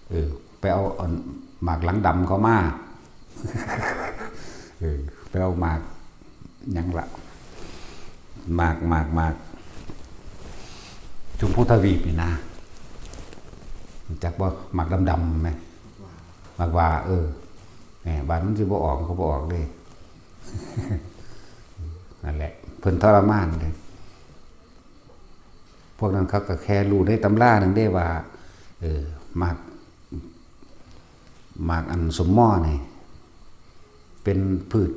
ເອີ ໄປເອົາອັນໝາກຫຼັງດຳເຂົ້າມາ ເອີ ໄປເອົາໝາກຫຍັງລະ ໝາກ ໝາກ ໝາກ ຊົມພູທະວີບນີ້ນະ ຮູ້ຈັກບໍ່? ໝາກດຳໆ ແມ່ນ ໝາກຫວ້າ ເອີ ແໝ່ ບາດມັນຊິບໍ່ອອກ ມັນກໍບໍ່ອອກເດ້ ນັ້ນແຫຼະ ເພິ່ນທໍລະມານເດ້. ພວກນັ້ນເຂົາກໍແຄ່ຮູ້ໃນຕຳລານັ້ນເດ້ວ່າ ເອີ ໝາກ ໝາກອັນສົມມໍນີ້ ເປັນພືດ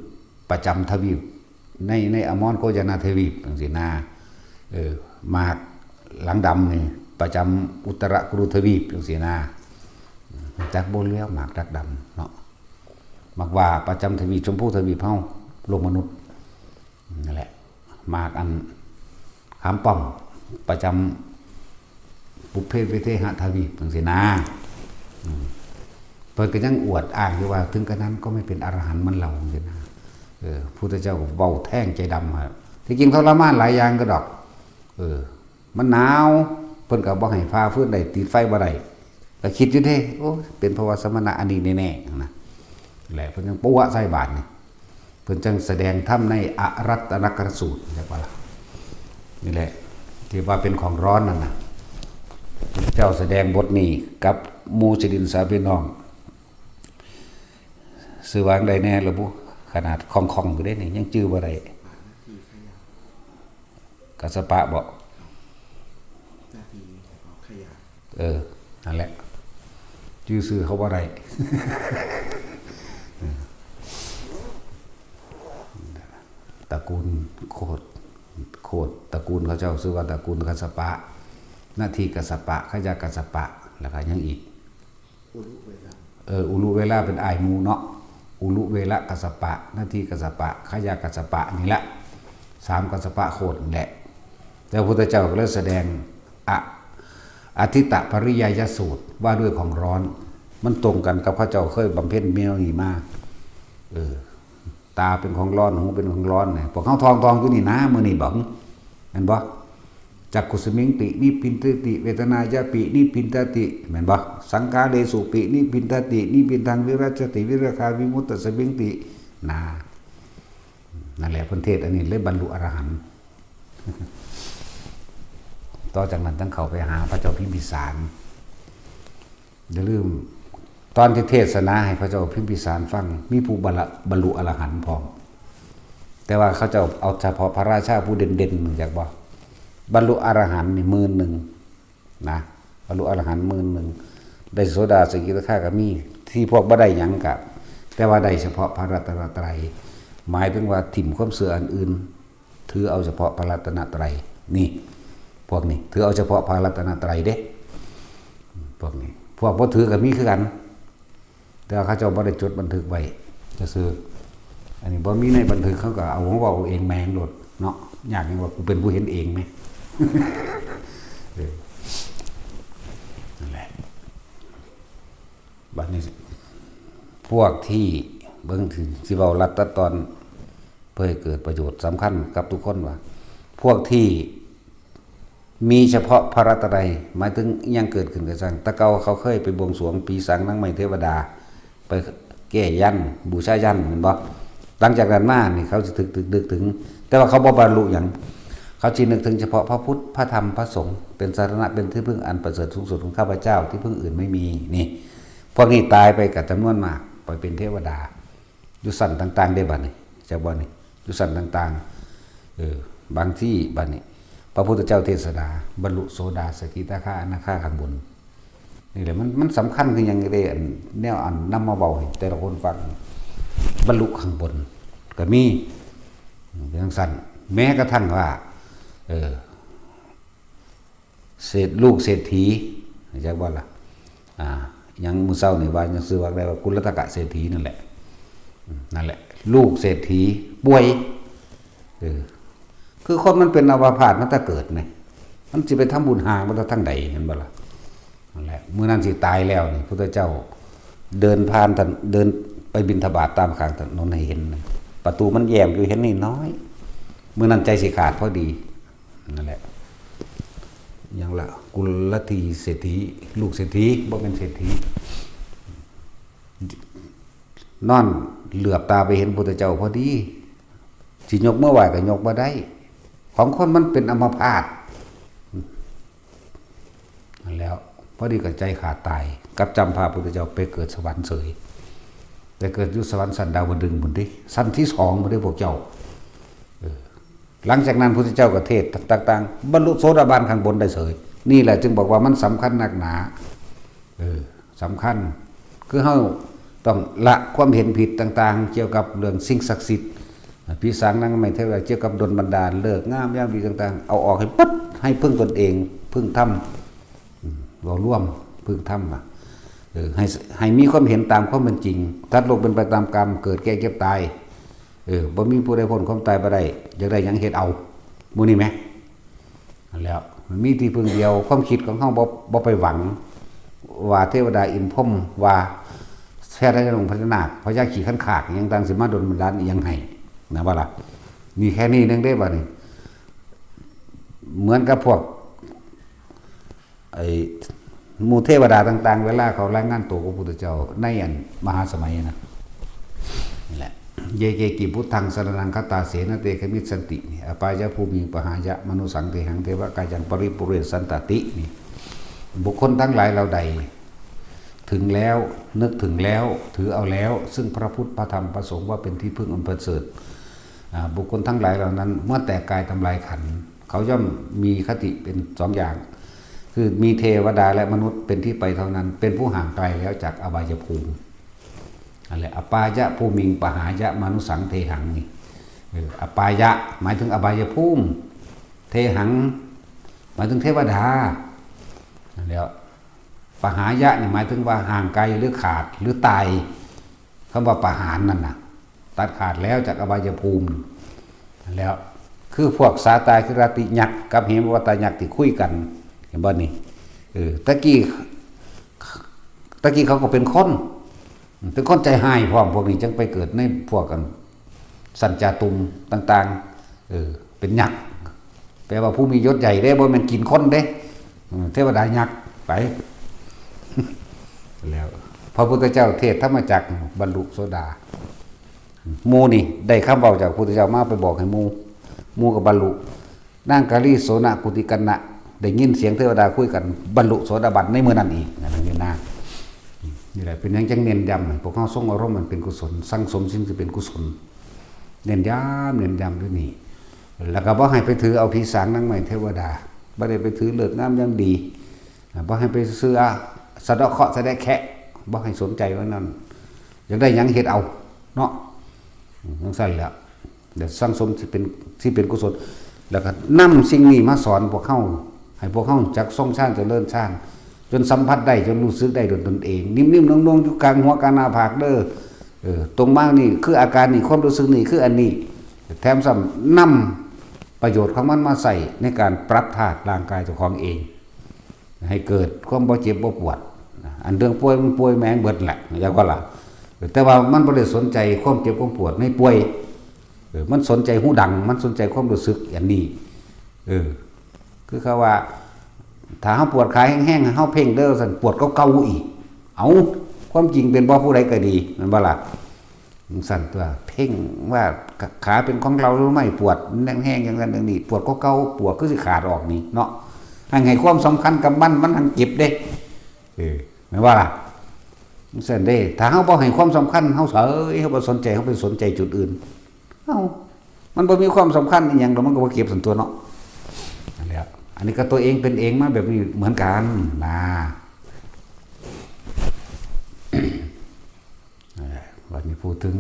ປະຈຳທະວີບ ໃນ ໃນອະມອນໂຄຢານະທະວີບ ຈັ່ງຊີ້ນະ ເອີ ໝາກຫຼັງດຳນີ້ ປະຈຳອຸດຕະຣະກຸລຸທະວີບ ຈັ່ງຊີ້ນະ ຈັກບໍ່ແລ້ວ ໝາກດັກດຳເນາະ ໝາກຫວ້າປະຈຳທະວີບ ຊົມພູທະວີບເຮົາ ໂລກມະນຸດ. ນັ້ນແຫຼະ ໝາກອັນຂາມປ້ອມ ປະຈຳປຸບເພວິເທຫະທະວີບ ຈັ່ງຊີ້ນະ ອືມ ເພິ່ນກໍຍັງອວດອ້າງຢູ່ວ່າ ເຖິງກະນັ້ນກໍໄມ່ເປັນອະລະຫັນເໝືອນເຮົາ ຈັ່ງຊີ້ນະ ເອີ ພຸດທະເຈົ້າເວົ້າແທງໃຈດຳ ທີ່ຈິງທໍລະມານຫຼາຍຢ່າງກໍດອກ ເອີ ມັນໜາວ ເພິ່ນກໍບໍ່ໃຫ້ຜ່າຟືນໄດ້ ຕິດໄຟບໍ່ໄດ້ ກໍຄິດຢູ່ເດ້ ໂອ້ຍ ເປັນເພາະວ່າສະມະນະອັນນີ້ແນ່ໆ ຫັ້ນນະ ແຫຼະ ເພິ່ນຈັ່ງປົວະໃສ່ບາດນີ້ ເພິ່ນຈັ່ງສະແດງທຳໃນອະລັດຕະລັກກະນະສູດ ເຫັນບໍ່ລະ? ນີ້ແຫຼະ ທີ່ວ່າເປັນຂອງຮ້ອນນັ້ນນະ ເຈົ້າສະແດງບົດນີ້ກັບໝູ່ຊະດິນສາມພີ່ນ້ອງ ຊື່ວ່າຈັ່ງໃດແດ່ລະບຸ? ຂະໜາດຄ່ອງໆຢູ່ເດ້ນີ້ ຍັງຈື່ບໍ່ໄດ້. ກັດສະປະບໍ? ໜ້າທີ່ຂະຫຍາຍ. ເອີ ນັ້ນແຫຼະ ຈື່ຊື່ເຂົາບໍ່ໄດ້. ຕະກູນໂຄດ ໂຄດຕະກູນເຂົາເຈົ້າຊື່ວ່າຕະກູນກັດສະປະ, ນະທີກັດສະປະ, ຂະຍະກັດສະປະ ແລ້ວກໍຫຍັງອີກ? ອຸລຸເວລາ ເອີ ອຸລຸເວລາເປັນອ້າຍໝູ່ເນາະ ອຸລຸເວລະກັດສະປະ ນະທີກັດສະປະ ຂະຍະກັດສະປະ ນີ້ລະ ສາມກັດສະປະໂຄດນີ້ແຫຼະ ແຕ່ພະພຸດທະເຈົ້າກໍເລີຍສະແດງ ອະ ອະທິຕະປະລິຍາຍະສູດ ວ່າດ້ວຍຂອງຮ້ອນ ມັນຕົງກັນກັບເຂົາເຈົ້າເຄີຍບຳເພັນແນວນີ້ມາ ເອີ ຕາເປັນຂອງຮ້ອນ ຫູເປັນຂອງຮ້ອນ ພວກເຮົາທ່ອງໆຢູ່ນີ້ນາ ມື້ນີ້ບໍ ແມ່ນບໍ່? ຈັກຂຸສະມິງຕິ ນິບພິນທະຕິ ເວທະນາຍະປິ ນິບພິນທະຕິ ແມ່ນບໍ່? ສັງຂາເຣສຸປິ ນິບພິນທະຕິ ນິບພິນທັງ ວິລັດສະຕິ ວິລັກຂາ ວິມຸດຕະສະມິງຕິ ນາ ນັ້ນແຫຼະ ເພິ່ນເທດອັນນີ້ເລີຍບັນລຸອະລະຫັນ. ຕໍ່ຈາກນັ້ນຈັ່ງເຂົ້າໄປຫາພະເຈົ້າພິມພິສານ. ຢ່າລືມ ຕອນທີ່ເທດສະໜາໃຫ້ພະເຈົ້າພິມພິສານຟັງ ມີຜູ້ບັນລະ ບັນລຸອະລະຫັນພ້ອມ. ແຕ່ວ່າເຂົາເຈົ້າເອົາສະເພາະພະລາຊາຜູ້ເດັ່ນໆ ຮູ້ຈັກບໍ່? ບັນລຸອະລະຫັນນີ້ໝື່ນໜຶ່ງນະ, ບັນລຸອະລະຫັນໝື່ນໜຶ່ງ, ໄດ້ໂສດາສະກິດາຄາກໍມີ, ທີ່ພວກບໍ່ໄດ້ຫຍັງກໍ ແຕ່ວ່າໄດ້ສະເພາະພະລັດຕະນະໄຕ ໝາຍເຖິງວ່າຖິ້ມຄວາມເຊື່ອອັນອື່ນ ຖືເອົາສະເພາະພະລັດຕະນະໄຕ. ນີ້ ພວກນີ້ຖືເອົາສະເພາະພະລັດຕະນະໄຕເດ້ ພວກນີ້. ພວກບໍ່ຖືກໍມີຄືກັນ ແຕ່ວ່າເຂົາເຈົ້າບໍ່ໄດ້ຈົດບັນທຶກໄວ້ຊື່ໆ. ອັນນີ້ບໍ່ມີໃນບັນທຶກ ເຂົາກໍເອົາມາເວົ້າເອງແມ່ງໂລດເນາະ. ຍາກຫຍັງວ່າ ກູເປັນຜູ້ເຫັນເອງແມ. ເອີ ນັ້ນແຫຼະ. ບັດນີ້ ພວກທີ່ ເບິ່ງ ຊິເວົ້າລັດຕັດຕອນ ເພື່ອໃຫ້ເກີດປະໂຫຍດສຳຄັນກັບທຸກຄົນວ່າ ພວກທີ່ມີສະເພາະພະລັດຕະນະໄຕ ໝາຍເຖິງອີ່ຫຍັງເກີດຂຶ້ນກໍຊ່າງ, ແຕ່ເກົ່າເຂົາເຄີຍໄປບວງສວງຜີສາງນາງໄມ້ເທວະດາ ໄປແກ້ຍັນ ບູຊາຍັນ ແມ່ນບໍ່? ຫຼັງຈາກນັ້ນມານີ້ ເຂົາຊິຖືກ ຖືກນຶກເຖິງ, ແຕ່ວ່າເຂົາບໍ່ບັນລຸຫຍັງ, ເຂົາຊິນຶກເຖິງສະເພາະພະພຸດ ພະທຳ ພະສົງ ເປັນສາລະນະ ເປັນທີ່ເພິ່ງອັນປະເສີດສູງສຸດຂອງຂ້າພະເຈົ້າ ທີ່ເພິ່ງອື່ນໄມ່ມີ. ນີ້ ພວກນີ້ຕາຍໄປກໍຈຳນວນມາກ ໄປເປັນເທວະດາ ຢູ່ຊັ້ນຕ່າງໆເດ້ບັດນີ້ ຈັກບໍ່ນີ້ ຢູ່ຊັ້ນຕ່າງໆ. ເອີ ບາງທີ່ບັດນີ້ ພະພຸດທະເຈົ້າເທດສະດາ ບັນລຸໂສດາ ສະກິດາຄາ ອະນາຄາ ຂ້າງບົນ. ນີ້ແຫຼະ ມັນ ມັນສຳຄັນຄືຫຍັງເດ້ ອັນແນວ ອັນນຳມາເວົ້າໃຫ້ແຕ່ລະຄົນຟັງ ບັນລຸຂ້າງບົນກໍມີ ເປັນຈັ່ງຊັ້ນ. ແມ້ກະທັ່ງວ່າ ເອີ ເສດ ລູກເສດຖີ ຮູ້ຈັກບໍ່ລະ? ອ່າ ຫຍັງ ມື້ເຊົ້ານີ້ວ່າ ຍັງຊື່ວ່າໄດ້ວ່າ ກຸນລັດຕະກະເສດຖີ ນັ້ນແຫຼະ ນັ້ນແຫຼະ ລູກເສດຖີປ່ວຍ. ເອີ ຄືຄົນມັນເປັນອາມະພາດມາແຕ່ເກີດນີ້ ມັນຊິໄປທຳບຸນຫາມາແຕ່ທາງໃດ ແມ່ນບໍ່ລະ? ນັ້ນແຫຼະ ມື້ນັ້ນຊິຕາຍແລ້ວນີ້ ພຸດທະເຈົ້າເດີນຜ່ານ ເດີນໄປບິນທະບາດຕາມຂ້າງຖະໜົນໃຫ້ເຫັນ ປະຕູມັນແຍ້ມຢູ່ ເຫັນນ້ອຍໆ. ມື້ນັ້ນໃຈຊິຂາດພໍດີ. ນັ້ນແຫຼະ ຫຍັງລະ ກຸນລະທີເສດຖີ ລູກເສດຖີ ບໍ່ແມ່ນເສດຖີ ນອນເຫຼືອບຕາໄປເຫັນພຸດທະເຈົ້າພໍດີ ຊິຍົກມືໄຫວ້ກໍຍົກບໍ່ໄດ້. ຂອງຄົນມັນເປັນອາມະພາດ ນັ້ນແຫຼະ ພໍດີກໍໃຈຂາດຕາຍ ກັບຈຳພະພຸດທະເຈົ້າໄປເກີດສະຫວັນເສີຍ ໄປເກີດຢູ່ສະຫວັນຊັ້ນດາວະດຶງພຸ້ນຕິ ຊັ້ນທີສອງພຸ້ນເດ້ພວກເຈົ້າ. ເອີ ຫຼັງຈາກນັ້ນ ພຸດທະເຈົ້າກໍເທດຕ່າງໆ ບັນລຸໂສດາບັນຂ້າງບົນໄດ້ເສີຍ. ນີ້ແຫຼະຈຶ່ງບອກວ່າມັນສຳຄັນນັກໜາ. ເອີ ສຳຄັນ ຄືເຮົາຕ້ອງລະຄວາມເຫັນຜິດຕ່າງໆ ກ່ຽວກັບເລື່ອງສິ່ງສັກສິດ ຜີສາງນາງໄມ້ເທວະດາ ກ່ຽວກັບດົນບັນດານ ເລີກງາມຍາມດີຕ່າງໆ ເອົາອອກໃຫ້ໝົດ ໃຫ້ເພິ່ງຕົນເອງ ເພິ່ງທຳ. ເວົ້າລວມ ເພິ່ງທຳວ່າ ເອີ ໃຫ້ ໃຫ້ມີຄວາມເຫັນຕາມຄວາມເປັນຈິງ ສັດໂລກເປັນໄປຕາມກຳ ເກີດແກ່ເຈັບຕາຍ. ເອີ ບໍ່ມີຜູ້ໃດພົ້ນຄວາມຕາຍບໍ່ໄດ້ ຢາກໄດ້ຫຍັງເຮັດເອົາ ໝູ່ນີ້ແມ. ຫັ້ນແຫຼະ ມັນມີທີ່ເພິ່ງດຽວ ຄວາມຄິດຂອງເຮົາບໍ່ ບໍ່ໄປຫວັງວ່າເທວະດາອິນພົມ ວ່າແພດພະຍານົງພະຍານາກ ພະຍາຂີ້ຄັນຄາກ ຫຍັງຕ່າງຊິມາດົນບັນດານອີ່ຫຍັງໃຫ້ ນະວ່າລະ. ມີແຄ່ນີ້ໜຶ່ງເດ້ບັດນີ້ ເໝືອນກັບພວກ ໄອ້ໝູ່ເທວະດາຕ່າງໆ ເວລາເຂົາລາຍງານໂຕກັບພະພຸດທະເຈົ້າໃນອັນມະຫາສະໄໝນະ ນີ້ແຫຼະ ເຢເກກິ ພຸດທັງ ສະລະນັງ ຄັດຕາເສນະ ເຕ ຄະມິດສັນຕິ ນີ້ ອະປາຍະພູມິງ ປະຫາຍະ ມະນຸສັງ ເທຫັງ ເທວະກາຍັງ ປະລິປຸເຣນ ສັນຕະຕິ ນີ້ ບຸກຄົນທັງຫຼາຍເຫຼົ່າໃດ ເຖິງແລ້ວ ນຶກເຖິງແລ້ວ ຖືເອົາແລ້ວ ຊຶ່ງພະພຸດ ພະທຳ ພະສົງ ວ່າເປັນທີ່ເພິ່ງອັນປະເສີດ. ອາ ບຸກຄົນທັງຫຼາຍເຫຼົ່ານັ້ນ ເມື່ອແຕກກາຍທຳລາຍຂັນ ເຂົາຍ່ອມມີຄະຕິເປັນສອງຢ່າງ ຄືມີເທວະດາ ແລະ ມະນຸດເປັນທີ່ໄປເທົ່ານັ້ນ ເປັນຜູ້ຫ່າງໄກແລ້ວຈາກອະບາຍະພູມ. ອັນແຫຼະ ອະປາຍະພູມິງ ປະຫາຍະ ມະນຸສັງ ເທຫັງ ນີ້ ເອີ ອະປາຍະ ໝາຍເຖິງອະບາຍະພູມ ເທຫັງ ໝາຍເຖິງເທວະດາ ນັ້ນແຫຼະ. ປະຫາຍະ ນີ້ ໝາຍເຖິງວ່າຫ່າງໄກ ຫຼື ຂາດ ຫຼື ຕາຍ. ຄຳວ່າປະຫານນັ້ນນະ ຕັດຂາດແລ້ວຈາກອະບາຍະພູມຫັ້ນແຫຼະ. ຄືພວກສາຕາກິລາຕິຍັກກັບເຫມະວັດຕາຍັກທີ່ຄຸຍກັນ ເຫັນບໍ່ນີ້? ເອີ ຕະກີ້ ຕະກີ້ເຂົາກໍເປັນຄົນ ເປັນຄົນໃຈຮ້າຍພ້ອມ. ພວກນີ້ຈຶ່ງໄປເກີດໃນພວກ ອັນ ຊັ້ນຈາຕຸມຕ່າງໆ ເອີ ເປັນຍັກ ແປວ່າຜູ້ມີຍົດໃຫຍ່ເດ້ ບໍ່ແມ່ນກິນຄົນເດ້. ເອີ ເທວະດາຍັກໄປ ແລ້ວ ພະພຸດທະເຈົ້າເທດທຳມະຈັກ ບັນລຸໂສດາ ໝູ່ນີ້ໄດ້ຄຳເວົ້າຈາກພະພຸດທະເຈົ້າມາ ໄປບອກໃຫ້ໝູ່ ໝູ່ກໍບັນລຸ. ນາງກາລີໂສນະກຸຕິກັນນະ ໄດ້ຍິນສຽງເທວະດາຄຸຍກັນ ບັນລຸໂສດາບັນໃນມື້ນັ້ນອີກ ນະ ນີ້ນະ. ນີ້ແຫຼະ ເປັນຫຍັງຈັ່ງເນັ້ນຢ້ຳໃຫ້ພວກເຮົາຊົງອາລົມອັນເປັນກຸສົນ ສັງສົມສິ່ງທີ່ເປັນກຸສົນ ເນັ້ນຢ້ຳ ເນັ້ນຢ້ຳຢູ່ນີ້. ແລ້ວກໍບໍ່ໃຫ້ໄປຖືເອົາຜີສາງນາງໄມ້ເທວະດາ ບໍ່ໄດ້ໄປຖືເລີກງາມຍາມດີ ບໍ່ໃຫ້ໄປເຊື່ອສະເດາະເຄາະສະແດະແຄະ ບໍ່ໃຫ້ສົນໃຈວ່ານັ້ນ ຢາກໄດ້ຫຍັງເຮັດເອົາເນາະ ອືມ ຈັ່ງຊັ້ນແຫຼະ. ແລະ ສັງສົມທີ່ເປັນ ທີ່ເປັນກຸສົນ ແລ້ວກໍນຳສິ່ງນີ້ມາສອນພວກເຮົາ ໃຫ້ພວກເຮົາຈັກຊົງຊານຈະເລີນຊານ ຈົນສຳຜັດໄດ້ ຈົນຮູ້ສຶກໄດ້ດ້ວຍຕົນເອງ ນິ້ມໆນົງໆຢູ່ກາງຫົວກາງໜ້າຜາກເດີ້. ເອີ ຕົງມານີ້ຄືອາການນີ້ ຄວາມຮູ້ສຶກນີ້ຄືອັນນີ້ ແຖມຊ້ຳນຳປະໂຫຍດຂອງມັນມາໃຊ້ໃນການປັບທາດຮ່າງກາຍເຈົ້າຂອງເອງ ໃຫ້ເກີດຄວາມບໍ່ເຈັບບໍ່ປວດ. ອັນເລື່ອງປ່ວຍມັນປ່ວຍແມ່ງເບິດແຫຼະ ຢາກວ່າລະ ແຕ່ວ່າມັນບໍ່ໄດ້ສົນໃຈຄວາມເຈັບຄວາມປວດໃນປ່ວຍ. ເອີ ມັນສົນໃຈຫູດັງ ມັນສົນໃຈຄວາມຮູ້ສຶກອັນນີ້. ເອີ ຄືເຂົາວ່າ ຖ້າເຮົາປວດຂາແຮງໆ ໃຫ້ເຮົາເພງເດີ້ ວ່າຊັ້ນ ປວດກວ່າເກົ່າອີກ. ເອົ້າ ຄວາມຈິງເປັນບໍ່ ຜູ້ໃດກໍດີ ແມ່ນບໍ່ລະ? ຈັ່ງຊັ້ນຕົວະ ເພງວ່າຂາເປັນຂອງເຮົາຫຼືໄມ້ ປວດແຮງໆ ຢ່າງນັ້ນຢ່າງນີ້ ປວດກວ່າເກົ່າ ປວດຄືຊິຂາດອອກນີ້ເນາະ. ໃຫ້ ໃຫ້ຄວາມສຳຄັນກັບມັນ ມັນຫັ້ນເຈັບເດ້. ເອີ ແມ່ນບໍ່ລະ? ຈັ່ງຊັ້ນເດ້ ຖ້າເຮົາບໍ່ໃຫ້ຄວາມສຳຄັນ ເຮົາເສີຍ ເຮົາບໍ່ສົນໃຈ ເຮົາໄປສົນໃຈຈຸດອື່ນ ເອົ້າ ມັນບໍ່ມີຄວາມສຳຄັນອີ່ຫຍັງດອກ ມັນກໍບໍ່ເຈັບຊັ້ນຕົວະເນາະ. ນັ້ນແຫຼະ ອັນນີ້ກໍຕົວເອງເປັນເອງມາແບບນີ້ເໝືອນກັນນະ. ເອີ ບັດນີ້ພູດເຖິງ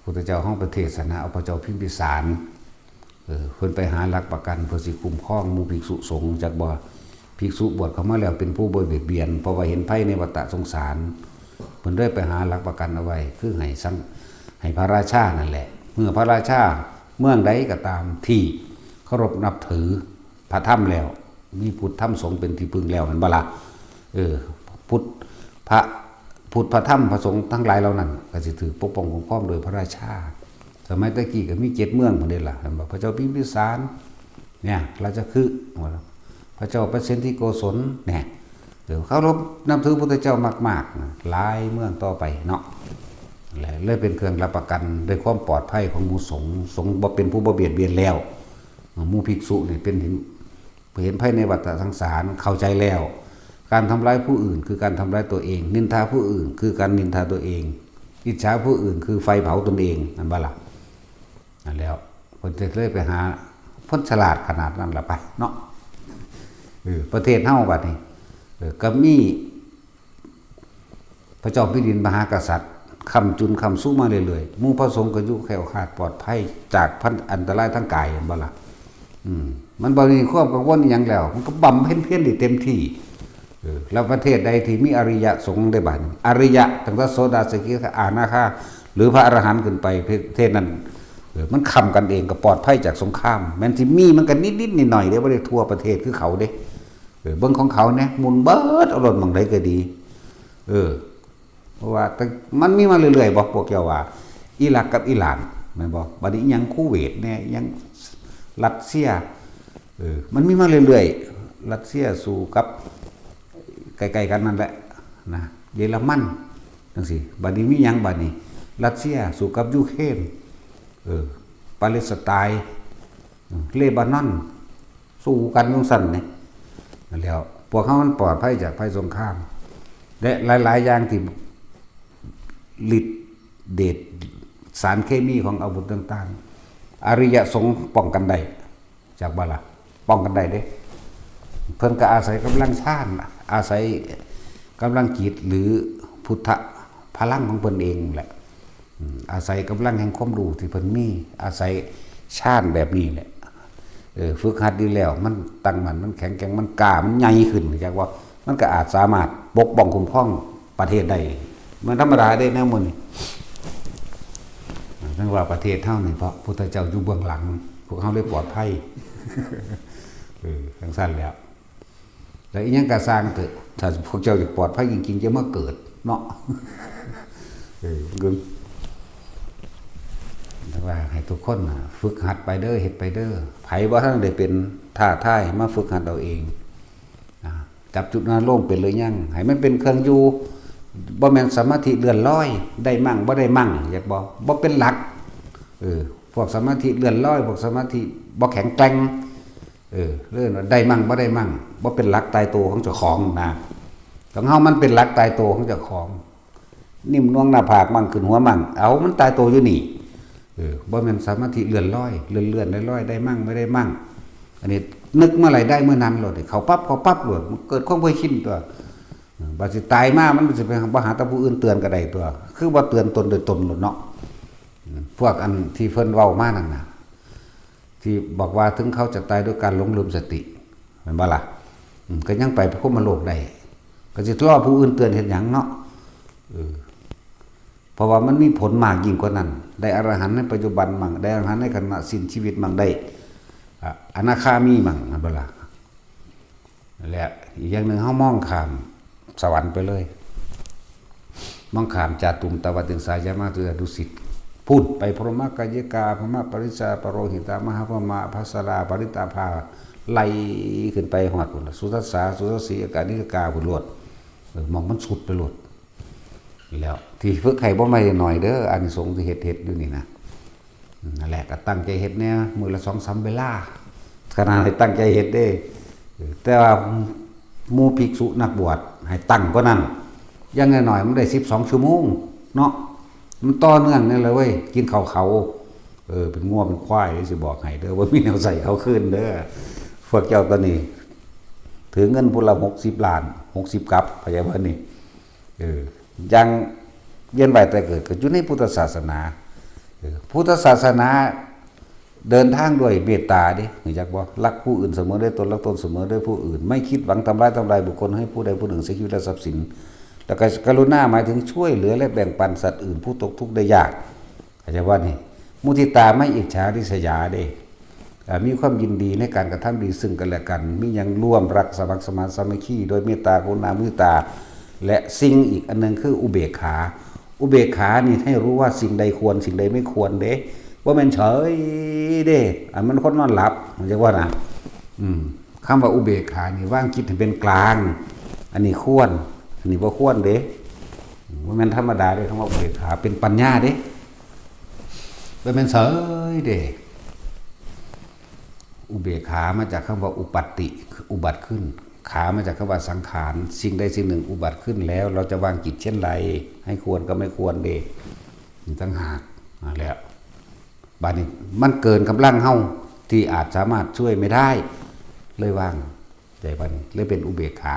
ພຸດທະເຈົ້າເຮົາໄປເທດສະນາ ເອົາພະເຈົ້າພິມພິສານ ເອີ ເພິ່ນໄປຫາຫຼັກປະກັນເພື່ອຊິຄຸ້ມຄອງໝູ່ພິກສຸສົງ ຈັກບໍ່? ພິກສຸບວດເຂົ້າມາແລ້ວເປັນຜູ້ບໍ່ບຽດບຽນ ເພາະວ່າເຫັນໄພໃນວັດຕະສົງສານ ເພິ່ນເລີຍໄປຫາຫຼັກປະກັນເອົາໄວ້ ຄືໃຫ້ສັງ ໃຫ້ພະລາຊານັ້ນແຫຼະ ເມື່ອພະລາຊາເມືອງໃດກໍຕາມທີ່ເຄົາລົບນັບຖື ພະທຳແລ້ວ ມີພຸດທຳສົງເປັນທີ່ເພິ່ງແລ້ວ ແມ່ນບໍ່ລະ? ເອີ ພຸດ ພະ ພຸດ ພະທຳ ພະສົງທັງຫຼາຍເຫຼົ່ານັ້ນ ກໍຊິຖືກປົກປ້ອງຄຸ້ມຄອງໂດຍພະລາຊາ. ສະໄໝແຕ່ກີ້ກໍມີເຈັດເມືອງພຸ້ນເດ້ລະ ເຫັນບໍ່? ພະເຈົ້າພິມພິສານ ເນຍ ລາຊະຄຶ ພະເຈົ້າປະເສນທິໂກສົນ ເນຍ ເອີ ເຄົາລົບນັບຖືພຸດທະເຈົ້າມາກໆ ນະ ຫຼາຍເມືອງຕໍ່ໄປເນາະ ແລະ ເລີຍເປັນເຄື່ອງຮັບປະກັນດ້ວຍຄວາມປອດໄພຂອງໝູ່ສົງ. ສົງບໍ່ເປັນຜູ້ບໍ່ບຽດບຽນແລ້ວ ໝູ່ພິກສຸນີ້ເປັນ ເຫັນໄພໃນວັດຕະສັງສານ ເຂົ້າໃຈແລ້ວ ການທຳລາຍຜູ້ອື່ນຄືການທຳລາຍຕົວເອງ ນິນທາຜູ້ອື່ນຄືການນິນທາຕົວເອງ ອິດສາຜູ້ອື່ນຄືໄຟເຜົາຕົນເອງ ແມ່ນບໍ່ລະ? ນັ້ນແຫຼະ ເພິ່ນຈະເລີຍໄປຫາ ເພິ່ນສະຫຼາດຂະໜາດນັ້ນລະໄປເນາະ. ເອີ ປະເທດເຮົາບັດນີ້ ເອີ ກໍມີ ພະເຈົ້າແຜ່ນດິນມະຫາກະສັດຄ້ຳຈຸນຄ້ຳຊູມາເລື້ອຍໆ ໝູ່ພະສົງກໍຢູ່ແຄ້ວຄາດປອດໄພຈາກພັນອັນຕະລາຍທາງກາຍ ແມ່ນບໍ່ລະ? ອືມ ມັນບໍ່ມີຄວາມກັງວົນອີ່ຫຍັງແລ້ວ ມັນກໍບຳເພັນພຽນໄດ້ເຕັມທີ່. ເອີ ແລ້ວປະເທດໃດທີ່ມີອະລິຍະສົງເດ້ບາດນີ້ ອະລິຍະ ຕັ້ງແຕ່ໂສດາ ສະກິດາຄາ ອະນາຄາ ຫຼືພະອະລະຫັນຂຶ້ນໄປ ປະເທດນັ້ນ ເອີ ມັນຄ້ຳກັນເອງ ກໍປອດໄພຈາກສົງຄາມ. ແມ່ນຊິມີມັນກໍນິດໆໜ້ອຍໆເດ້ ບໍ່ໄດ້ທົ່ວປະເທດຄືເຂົາເດ້. ເອີ ເບິ່ງຂອງເຂົາແດ່ ໝຸ່ນເບິດເອົາໂລດ ໝ່ອງໃດກໍດີ. ເອີ ເພາະວ່າ ແຕ່ມັນມີມາເລື້ອຍໆບໍ່ ພວກເຈົ້າວ່າ ອີຣັກກັບອີຣານ ແມ່ນບໍ່? ບັດນີ້ອີ່ຫຍັງ ຄູເວດແດ່ ອີ່ຫຍັງ ຣັດເຊຍ ເອີ ມັນມີມາເລື້ອຍໆ ຣັດເຊຍສູ້ກັບ ໃກ້ໆກັນນັ້ນແຫຼະນະ ເຢຍລະມັນ ຈັ່ງຊີ້. ບັດນີ້ມີຫຍັງບັດນີ້? ຣັດເຊຍສູ້ກັບຢູເຄຣນ ເອີ ປາເລສໄຕນ ເລບານອນ ສູ້ກັນຈັ່ງຊັ້ນນີ້ ແລ້ວພວກເຮົາມັນປອດໄພຈາກໄພສົງຄາມ ແລະ ຫຼາຍໆຢ່າງທີ່ລິດເດດສານເຄມີຂອງອາວຸດຕ່າງໆ ອະລິຍະສົງປ້ອງກັນໄດ້ ຈັກບໍ່ລະ? ປ້ອງກັນໄດ້ເດ້. ເພິ່ນກໍອາໄສກຳລັງຊານ ອາໄສກຳລັງຈິດ ຫຼື ພຸດທະພະລັງຂອງເພິ່ນເອງແຫຼະ. ອາໄສກຳລັງແຫ່ງຄວາມຮູ້ທີ່ເພິ່ນມີ ອາໄສຊານແບບນີ້ແຫຼະ ເອີ ຝຶກຫັດດີແລ້ວ ມັນຕັ້ງໝັ້ນ ມັນແຂງແກ່ງ ມັນກ້າ ມັນໃຫຍ່ຂຶ້ນ ຮູ້ຈັກບໍ່? ມັນກໍອາດສາມາດປົກປ້ອງຄຸ້ມຄອງປະເທດໄດ້. ມັນທຳມະດາເດ້ແນວໝູ່ນີ້ ຈັ່ງວ່າປະເທດເຮົານີ້ ເພາະພຸດທະເຈົ້າຢູ່ເບື້ອງຫຼັງ ພວກເຮົາເລີຍປອດໄພ ເອີ ຈັ່ງຊັ້ນແຫຼະ. ແລ້ວອີ່ຫຍັງກໍຊ່າງເຖາະ ຖ້າພວກເຈົ້າຢາກປອດໄພຈິງໆ ຢ່າມາເກີດເນາະ ເອີ ເບິ່ງ ແຕ່ວ່າໃຫ້ທຸກຄົນນະຝຶກຫັດໄປເດີ້ ເຮັດໄປເດີ້. ໃຜບໍ່ທັນໄດ້ເປັນ ທ້າທາຍມາຝຶກຫັດເອົາເອງນະ. ຈັບຈຸດອາລົມເປັນຫຼືຍັງ? ໃຫ້ມັນເປັນເຄື່ອງຢູ່ ບໍ່ແມ່ນສະມາທິເລື່ອນລອຍ ໄດ້ມັ່ງບໍ່ໄດ້ມັ່ງ ເຫັນບໍ່? ບໍ່ເປັນຫຼັກ ເອີ ພວກສະມາທິເລື່ອນລອຍ ພວກສະມາທິບໍ່ແຂງແກ່ງ ເອີ ເອີ້ນວ່າໄດ້ມັ່ງບໍ່ໄດ້ມັ່ງ ບໍ່ເປັນຫຼັກຕາຍໂຕຂອງເຈົ້າຂອງນະ. ຂອງເຮົາມັນເປັນຫຼັກຕາຍໂຕຂອງເຈົ້າຂອງ. ນິ້ມນວງໜ້າຜາກມັ່ງ ຂຶ້ນຫົວມັ່ງ ເອົາ ມັນຕາຍໂຕຢູ່ນີ້. ເອີ ບໍ່ແມ່ນສະມາທິເລື່ອນລອຍ ເລື່ອນໆ ລອຍໆ ໄດ້ມັ່ງບໍ່ໄດ້ມັ່ງ. ອັນນີ້ນຶກເມື່ອໃດໄດ້ມື້ນັ້ນໂລດ ເຂົ້າປັບ ເຂົ້າປັບໂລດ ມັນເກີດຄວາມເຄີຍຊິນຕົວະ. ບາດຊິຕາຍມາ ມັນຊິໄປ ບໍ່ຫາແຕ່ຜູ້ອື່ນເຕືອນກໍໄດ້ຕົວະ ຄືບໍ່ເຕືອນຕົນໂດຍຕົນໂລດເນາະ. ພວກອັນທີ່ເພິ່ນເວົ້າມານັ້ນນະ ທີ່ບອກວ່າເຖິງເຂົາຈະຕາຍດ້ວຍການຫຼົງລືມສະຕິ ແມ່ນບໍ່ລະ? ອືມ ກໍຍັງໄປພົມມະໂລກໄດ້ ກໍຊິລໍຜູ້ອື່ນເຕືອນເຮັດຫຍັງເນາະ? ເອີ ເພາະວ່າມັນມີຜົນມາກຍິ່ງກວ່ານັ້ນ ໄດ້ອະລະຫັນໃນປັດຈຸບັນມັ່ງ ໄດ້ອະລະຫັນໃນຂະນະສິ້ນຊີວິດມັ່ງ ໄດ້ ອາ ອະນາຄາມີມັ່ງ ແມ່ນບໍ່ລະ? ແລະ ອີກຢ່າງໜຶ່ງ ເຮົາມອງຂ້າມສະຫວັນໄປເລີຍ ມອງຂ້າມຈາຕຸມຕະວັດຕິງສາຍາມາຕຸຍາດຸສິດ ພຸ້ນໄປ ພຣມະກາຍິກາ ພຣມະປະລິດສາ ປະໂຣຫິຕາ ມະຫາພຣມະ ອະພັດສະລາ ປະລິດຕາພາ ໄລ່ຂຶ້ນໄປຮອດພຸ້ນ ສຸທັດສາ ສຸທັດສີ ອາການິກະກາ ພຸ້ນໂລດ. ເອີ ໝ່ອງມັນສຸດໄປໂລດ. ແລ້ວທີ່ຝຶກໃຫ້ບໍ່ແມ່ນໜ້ອຍເດີ ອານິສົງທີ່ເຮັດ ເຮັດຢູ່ນີ້ນະ. ນັ້ນແຫຼະ ກໍຕັ້ງໃຈເຮັດແດ່ ມື້ລະສອງສາມເວລາ ຂະໜາດໃຫ້ຕັ້ງໃຈເຮັດເດ້. ເອີ ແຕ່ວ່າໝູ່ພິກສຸນັກບວດໃຫ້ຕັ້ງກວ່ານັ້ນ ຢ່າງໜ້ອຍໆ ມັນໄດ້ສິບສອງຊົ່ວໂມງເນາະ ມັນຕໍ່ເນື່ອງນີ້ແຫຼະເວີຍ ກິນເຂົ້າເຂົາ. ເອີ ເປັນງົວເປັນຄວາຍ ຊິບອກໃຫ້ເດີ ບໍ່ມີແນວໃສ່ເຂົາຄືນເດີ. ພວກເຈົ້າຕອນນີ້ຖືເງິນພຸ້ນລະຫົກສິບລ້ານ ຫົກສິບກັບ ເຂົ້າໃຈບໍ່ນີ້? ເອີ ຢ່າງວຽນວ່າຍຕາຍເກີດ ກໍຢູ່ໃນພຸດທະສາສະໜາ. ເອີ ພຸດທະສາສະໜາເດີນທາງດ້ວຍເມດຕາເດ້ ຮູ້ຈັກບໍ່? ລັກຜູ້ອື່ນສະເໝີດ້ວຍຕົນ ລັກຕົນສະເໝີດ້ວຍຜູ້ອື່ນ ໄມ່ຄິດຫວັງທຳລາຍ ທຳລາຍບຸກຄົນ ໃຫ້ຜູ້ໃດຜູ້ໜຶ່ງເສຍຊີວິດ ແລະ ຊັບສິນ. ແລ້ວກໍ ກະລຸນາ ໝາຍເຖິງຊ່ວຍເຫຼືອ ແລະ ແບ່ງປັນສັດອື່ນ ຜູ້ຕົກທຸກໄດ້ຍາກ. ເຂົ້າໃຈບໍ່ນີ້? ມຸທິຕາ ໄມ່ອິດສາລິສຍາເດ້. ເອີ ມີຄວາມຍິນດີໃນການກະທຳດີຊຶ່ງກັນແລະກັນ ມີຫຍັງຮ່ວມລັກສະໝັກສະໝານສາມັກຄີ ໂດຍເມດຕາ ກະລຸນາ ມຸທິຕາ ແລະ ສິ່ງອີກອັນໜຶ່ງຄືອຸເບກຂາ. ອຸເບກຂານີ້ໃຫ້ຮູ້ວ່າສິ່ງໃດຄວນ ສິ່ງໃດໄມ່ຄວນເດ້ ບໍ່ແມ່ນເສີຍເດ້ ອັນມັນຄົນນອນຫຼັບ ເຂົ້າໃຈບໍ່ນະ? ອືມ ຄຳວ່າອຸເບກຂານີ້ ວາງຈິດໃຫ້ເປັນກາງ ອັນນີ້ຄວນ ອັນນີ້ບໍ່ຄວນເດ້. ບໍ່ແມ່ນທຳມະດາເດ້ ຄຳວ່າອຸເບກຂາ ເປັນປັນຍາເດ້ ບໍ່ແມ່ນເສີຍເດ້. ອຸເບກຂາມາຈາກຄຳວ່າອຸປັດຕິ ອຸບັດຂຶ້ນ ຂາມາຈາກຄຳວ່າສັງຂານ ສິ່ງໃດສິ່ງໜຶ່ງອຸບັດຂຶ້ນແລ້ວ ເຮົາຈະວາງຈິດເຊັ່ນໃດ ໃຫ້ຄວນກັບໄມ່ຄວນເດ້ ນີ້ຕ່າງຫາກ. ນັ້ນແຫຼະ ບາດນີ້ມັນເກີນກຳລັງເຮົາທີ່ອາດສາມາດຊ່ວຍໄມ່ໄດ້ ເລີຍວາງ ໃຈວ່ານີ້ເລີຍເປັນອຸເບກຂາ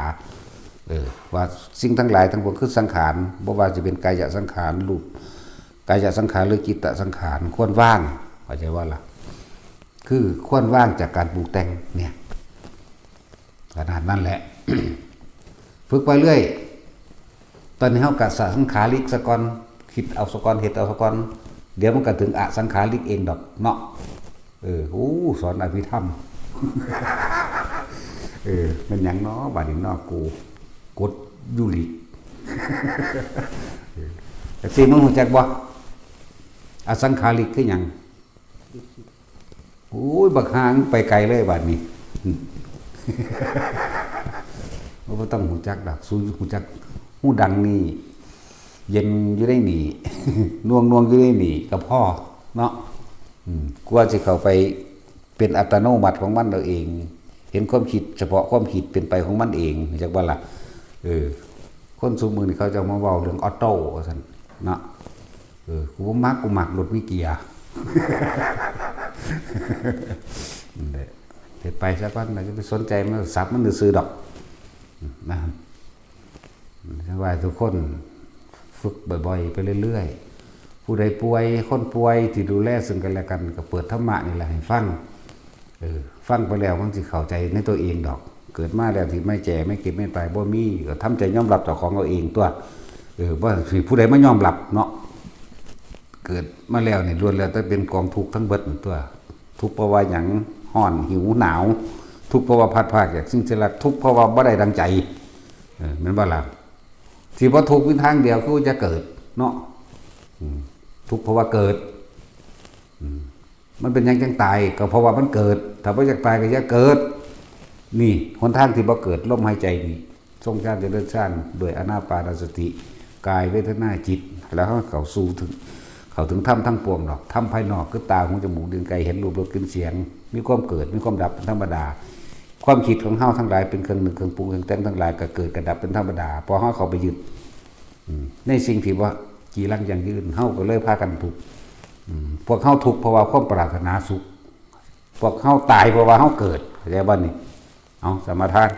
ເອີ ວ່າສິ່ງທັງຫຼາຍທັງປວງຄືສັງຂານ ບໍ່ວ່າຈະເປັນກາຍະສັງຂານ ຮູບກາຍະສັງຂານ ຫຼື ຈິດຕະສັງຂານ ຄວນວາງ ເຂົ້າໃຈບໍ່ລະ? ຄືຄວນວາງຈາກການປຸງແຕ່ງ ເນຍ ຂະໜາດນັ້ນແຫຼະ ຝຶກໄປເລື້ອຍ. ຕອນນີ້ເຮົາກະສະສັງຂາລິກສາກ່ອນ ຄິດເອົາສາກ່ອນ ເຮັດເອົາສາກ່ອນ ດຽວມັນກະເຖິງອະສັງຂາລິກເອງດອກເນາະ. ເອີ ໂອ້ ສອນອະພິທຳ ເອີ ແມ່ນຫຍັງເນາະບາດນີ້ເນາະ ໂກ ກົດຢູລິກ ເອີ ຈັກຊີ້ ມຶງຮູ້ຈັກບໍ່ ອະສັງຂາລິກຄືຫຍັງ? ໂອ້ຍ ບັກຫ່າ ໄປໄກເລີຍບາດນີ້ ບໍ່ຕ້ອງຮູ້ຈັກດອກ ສູຮູ້ຈັກ ຫູດັງນີ້ ເຢັນຢູ່ໃນນີ້ ໜ່ວງໆຢູ່ໃນນີ້ກໍພໍເນາະ. ອືມ ກວ່າຊິເຂົ້າໄປເປັນອັດຕະໂນມັດຂອງມັນເອົາເອງ ເຫັນຄວາມຄິດສະເພາະຄວາມຄິດເປັນໄປຂອງມັນເອງ ຮູ້ຈັກບໍ່ລະ? ເອີ ຄົນຊຸມມື້ນີ້ເຂົາເຈົ້າມາເວົ້າເລື່ອງອອໂຕ້ວ່າຊັ້ນເນາະ. ເອີ ກູບໍ່ມັກ ກູມັກລົດມີເກຍ ນັ້ນແຫຼະ ເຮັດໄປຊະກ່ອນ ຢ່າໄປສົນໃຈມັນ ສັບມັນຊື່ໆດອກ ນະ. ຈັ່ງວ່າທຸກຄົນຝຶກບ່ອຍໆໄປເລື້ອຍໆ ຜູ້ໃດປ່ວຍ ຄົນປ່ວຍທີ່ດູແລເຊິ່ງກັນແລະກັນ ກໍເປີດທຳມະນີ້ແຫຼະໃຫ້ຟັງ ເອີ ຟັງໄປແລ້ວມັນຊິເຂົ້າໃຈໃນຕົວເອງດອກ. ເກີດມາແລ້ວທີ່ໄມ່ແຈໄມ່ເຈັບໄມ່ຕາຍບໍ່ມີ ກໍທຳໃຈຍອມຮັບເຈົ້າຂອງເອົາເອງຕົວະ. ເອີ ບໍ່ໃຫ້ຜູ້ໃດມາຍອມຮັບເນາະ. ເກີດມາແລ້ວນີ້ລ້ວນແລ້ວແຕ່ເປັນກອງທຸກທັງເບິດຕົວະ. ທຸກເພາະວ່າຫຍັງ? ຮ້ອນ ຫິວ ໜາວ. ທຸກເພາະວ່າພັດພາກຈາກສິ່ງທີ່ລັກ. ທຸກເພາະວ່າບໍ່ໄດ້ດັ່ງໃຈ. ເອີ ແມ່ນບໍ່ລະ? ທີ່ບໍ່ທຸກມີທາງດຽວຄືຢ່າເກີດເນາະ. ອືມ ທຸກເພາະວ່າເກີດ. ອືມ ມັນເປັນຫຍັງຈັ່ງຕາຍ? ກໍເພາະວ່າມັນເກີດ. ຖ້າບໍ່ຢາກຕາຍກໍຢ່າເກີດ. ນີ້ຫົນທາງທີ່ບໍ່ເກີດ ລົມຫາຍໃຈນີ້ ຊົງຊານຈະເລີນຊານດ້ວຍອານາປານະສະຕິ ກາຍ ເວທະນາ ຈິດ ແລ້ວເຮົາເຂົ້າສູ່ເຖິງ ເຂົ້າເຖິງທຳທັງປວງດອກ. ທຳພາຍນອກຄືຕາ ຫູ ຈະມູກ ລີ້ນ ໄກ ເຫັນ ຮູບ ລົດ ກິ່ນ ສຽງ ມີຄວາມເກີດ ມີຄວາມດັບເປັນທຳມະດາ. ຄວາມຄິດຂອງເຮົາທັງຫຼາຍເປັນເຄື່ອງນຶກ ເຄື່ອງປຸງ ເຄື່ອງແຕ່ງທັງຫຼາຍ ກໍເກີດກໍດັບເປັນທຳມະດາ ເພາະເຮົາເຂົ້າໄປຍຶດ ອືມ ໃນສິ່ງທີ່ບໍ່ຈີລັງຢັ້ງຢືນ ເຮົາກໍເລີຍພາກັນທຸກ. ອືມ ພວກເຮົາທຸກເພາະວ່າຄວາມປາດຖະໜາສຸກ ພວກເຮົາຕາຍເພາະວ່າເຮົາເກີດ ເຂົ້າໃຈບໍ່ນີ້? ເອົາ ສະມາທານ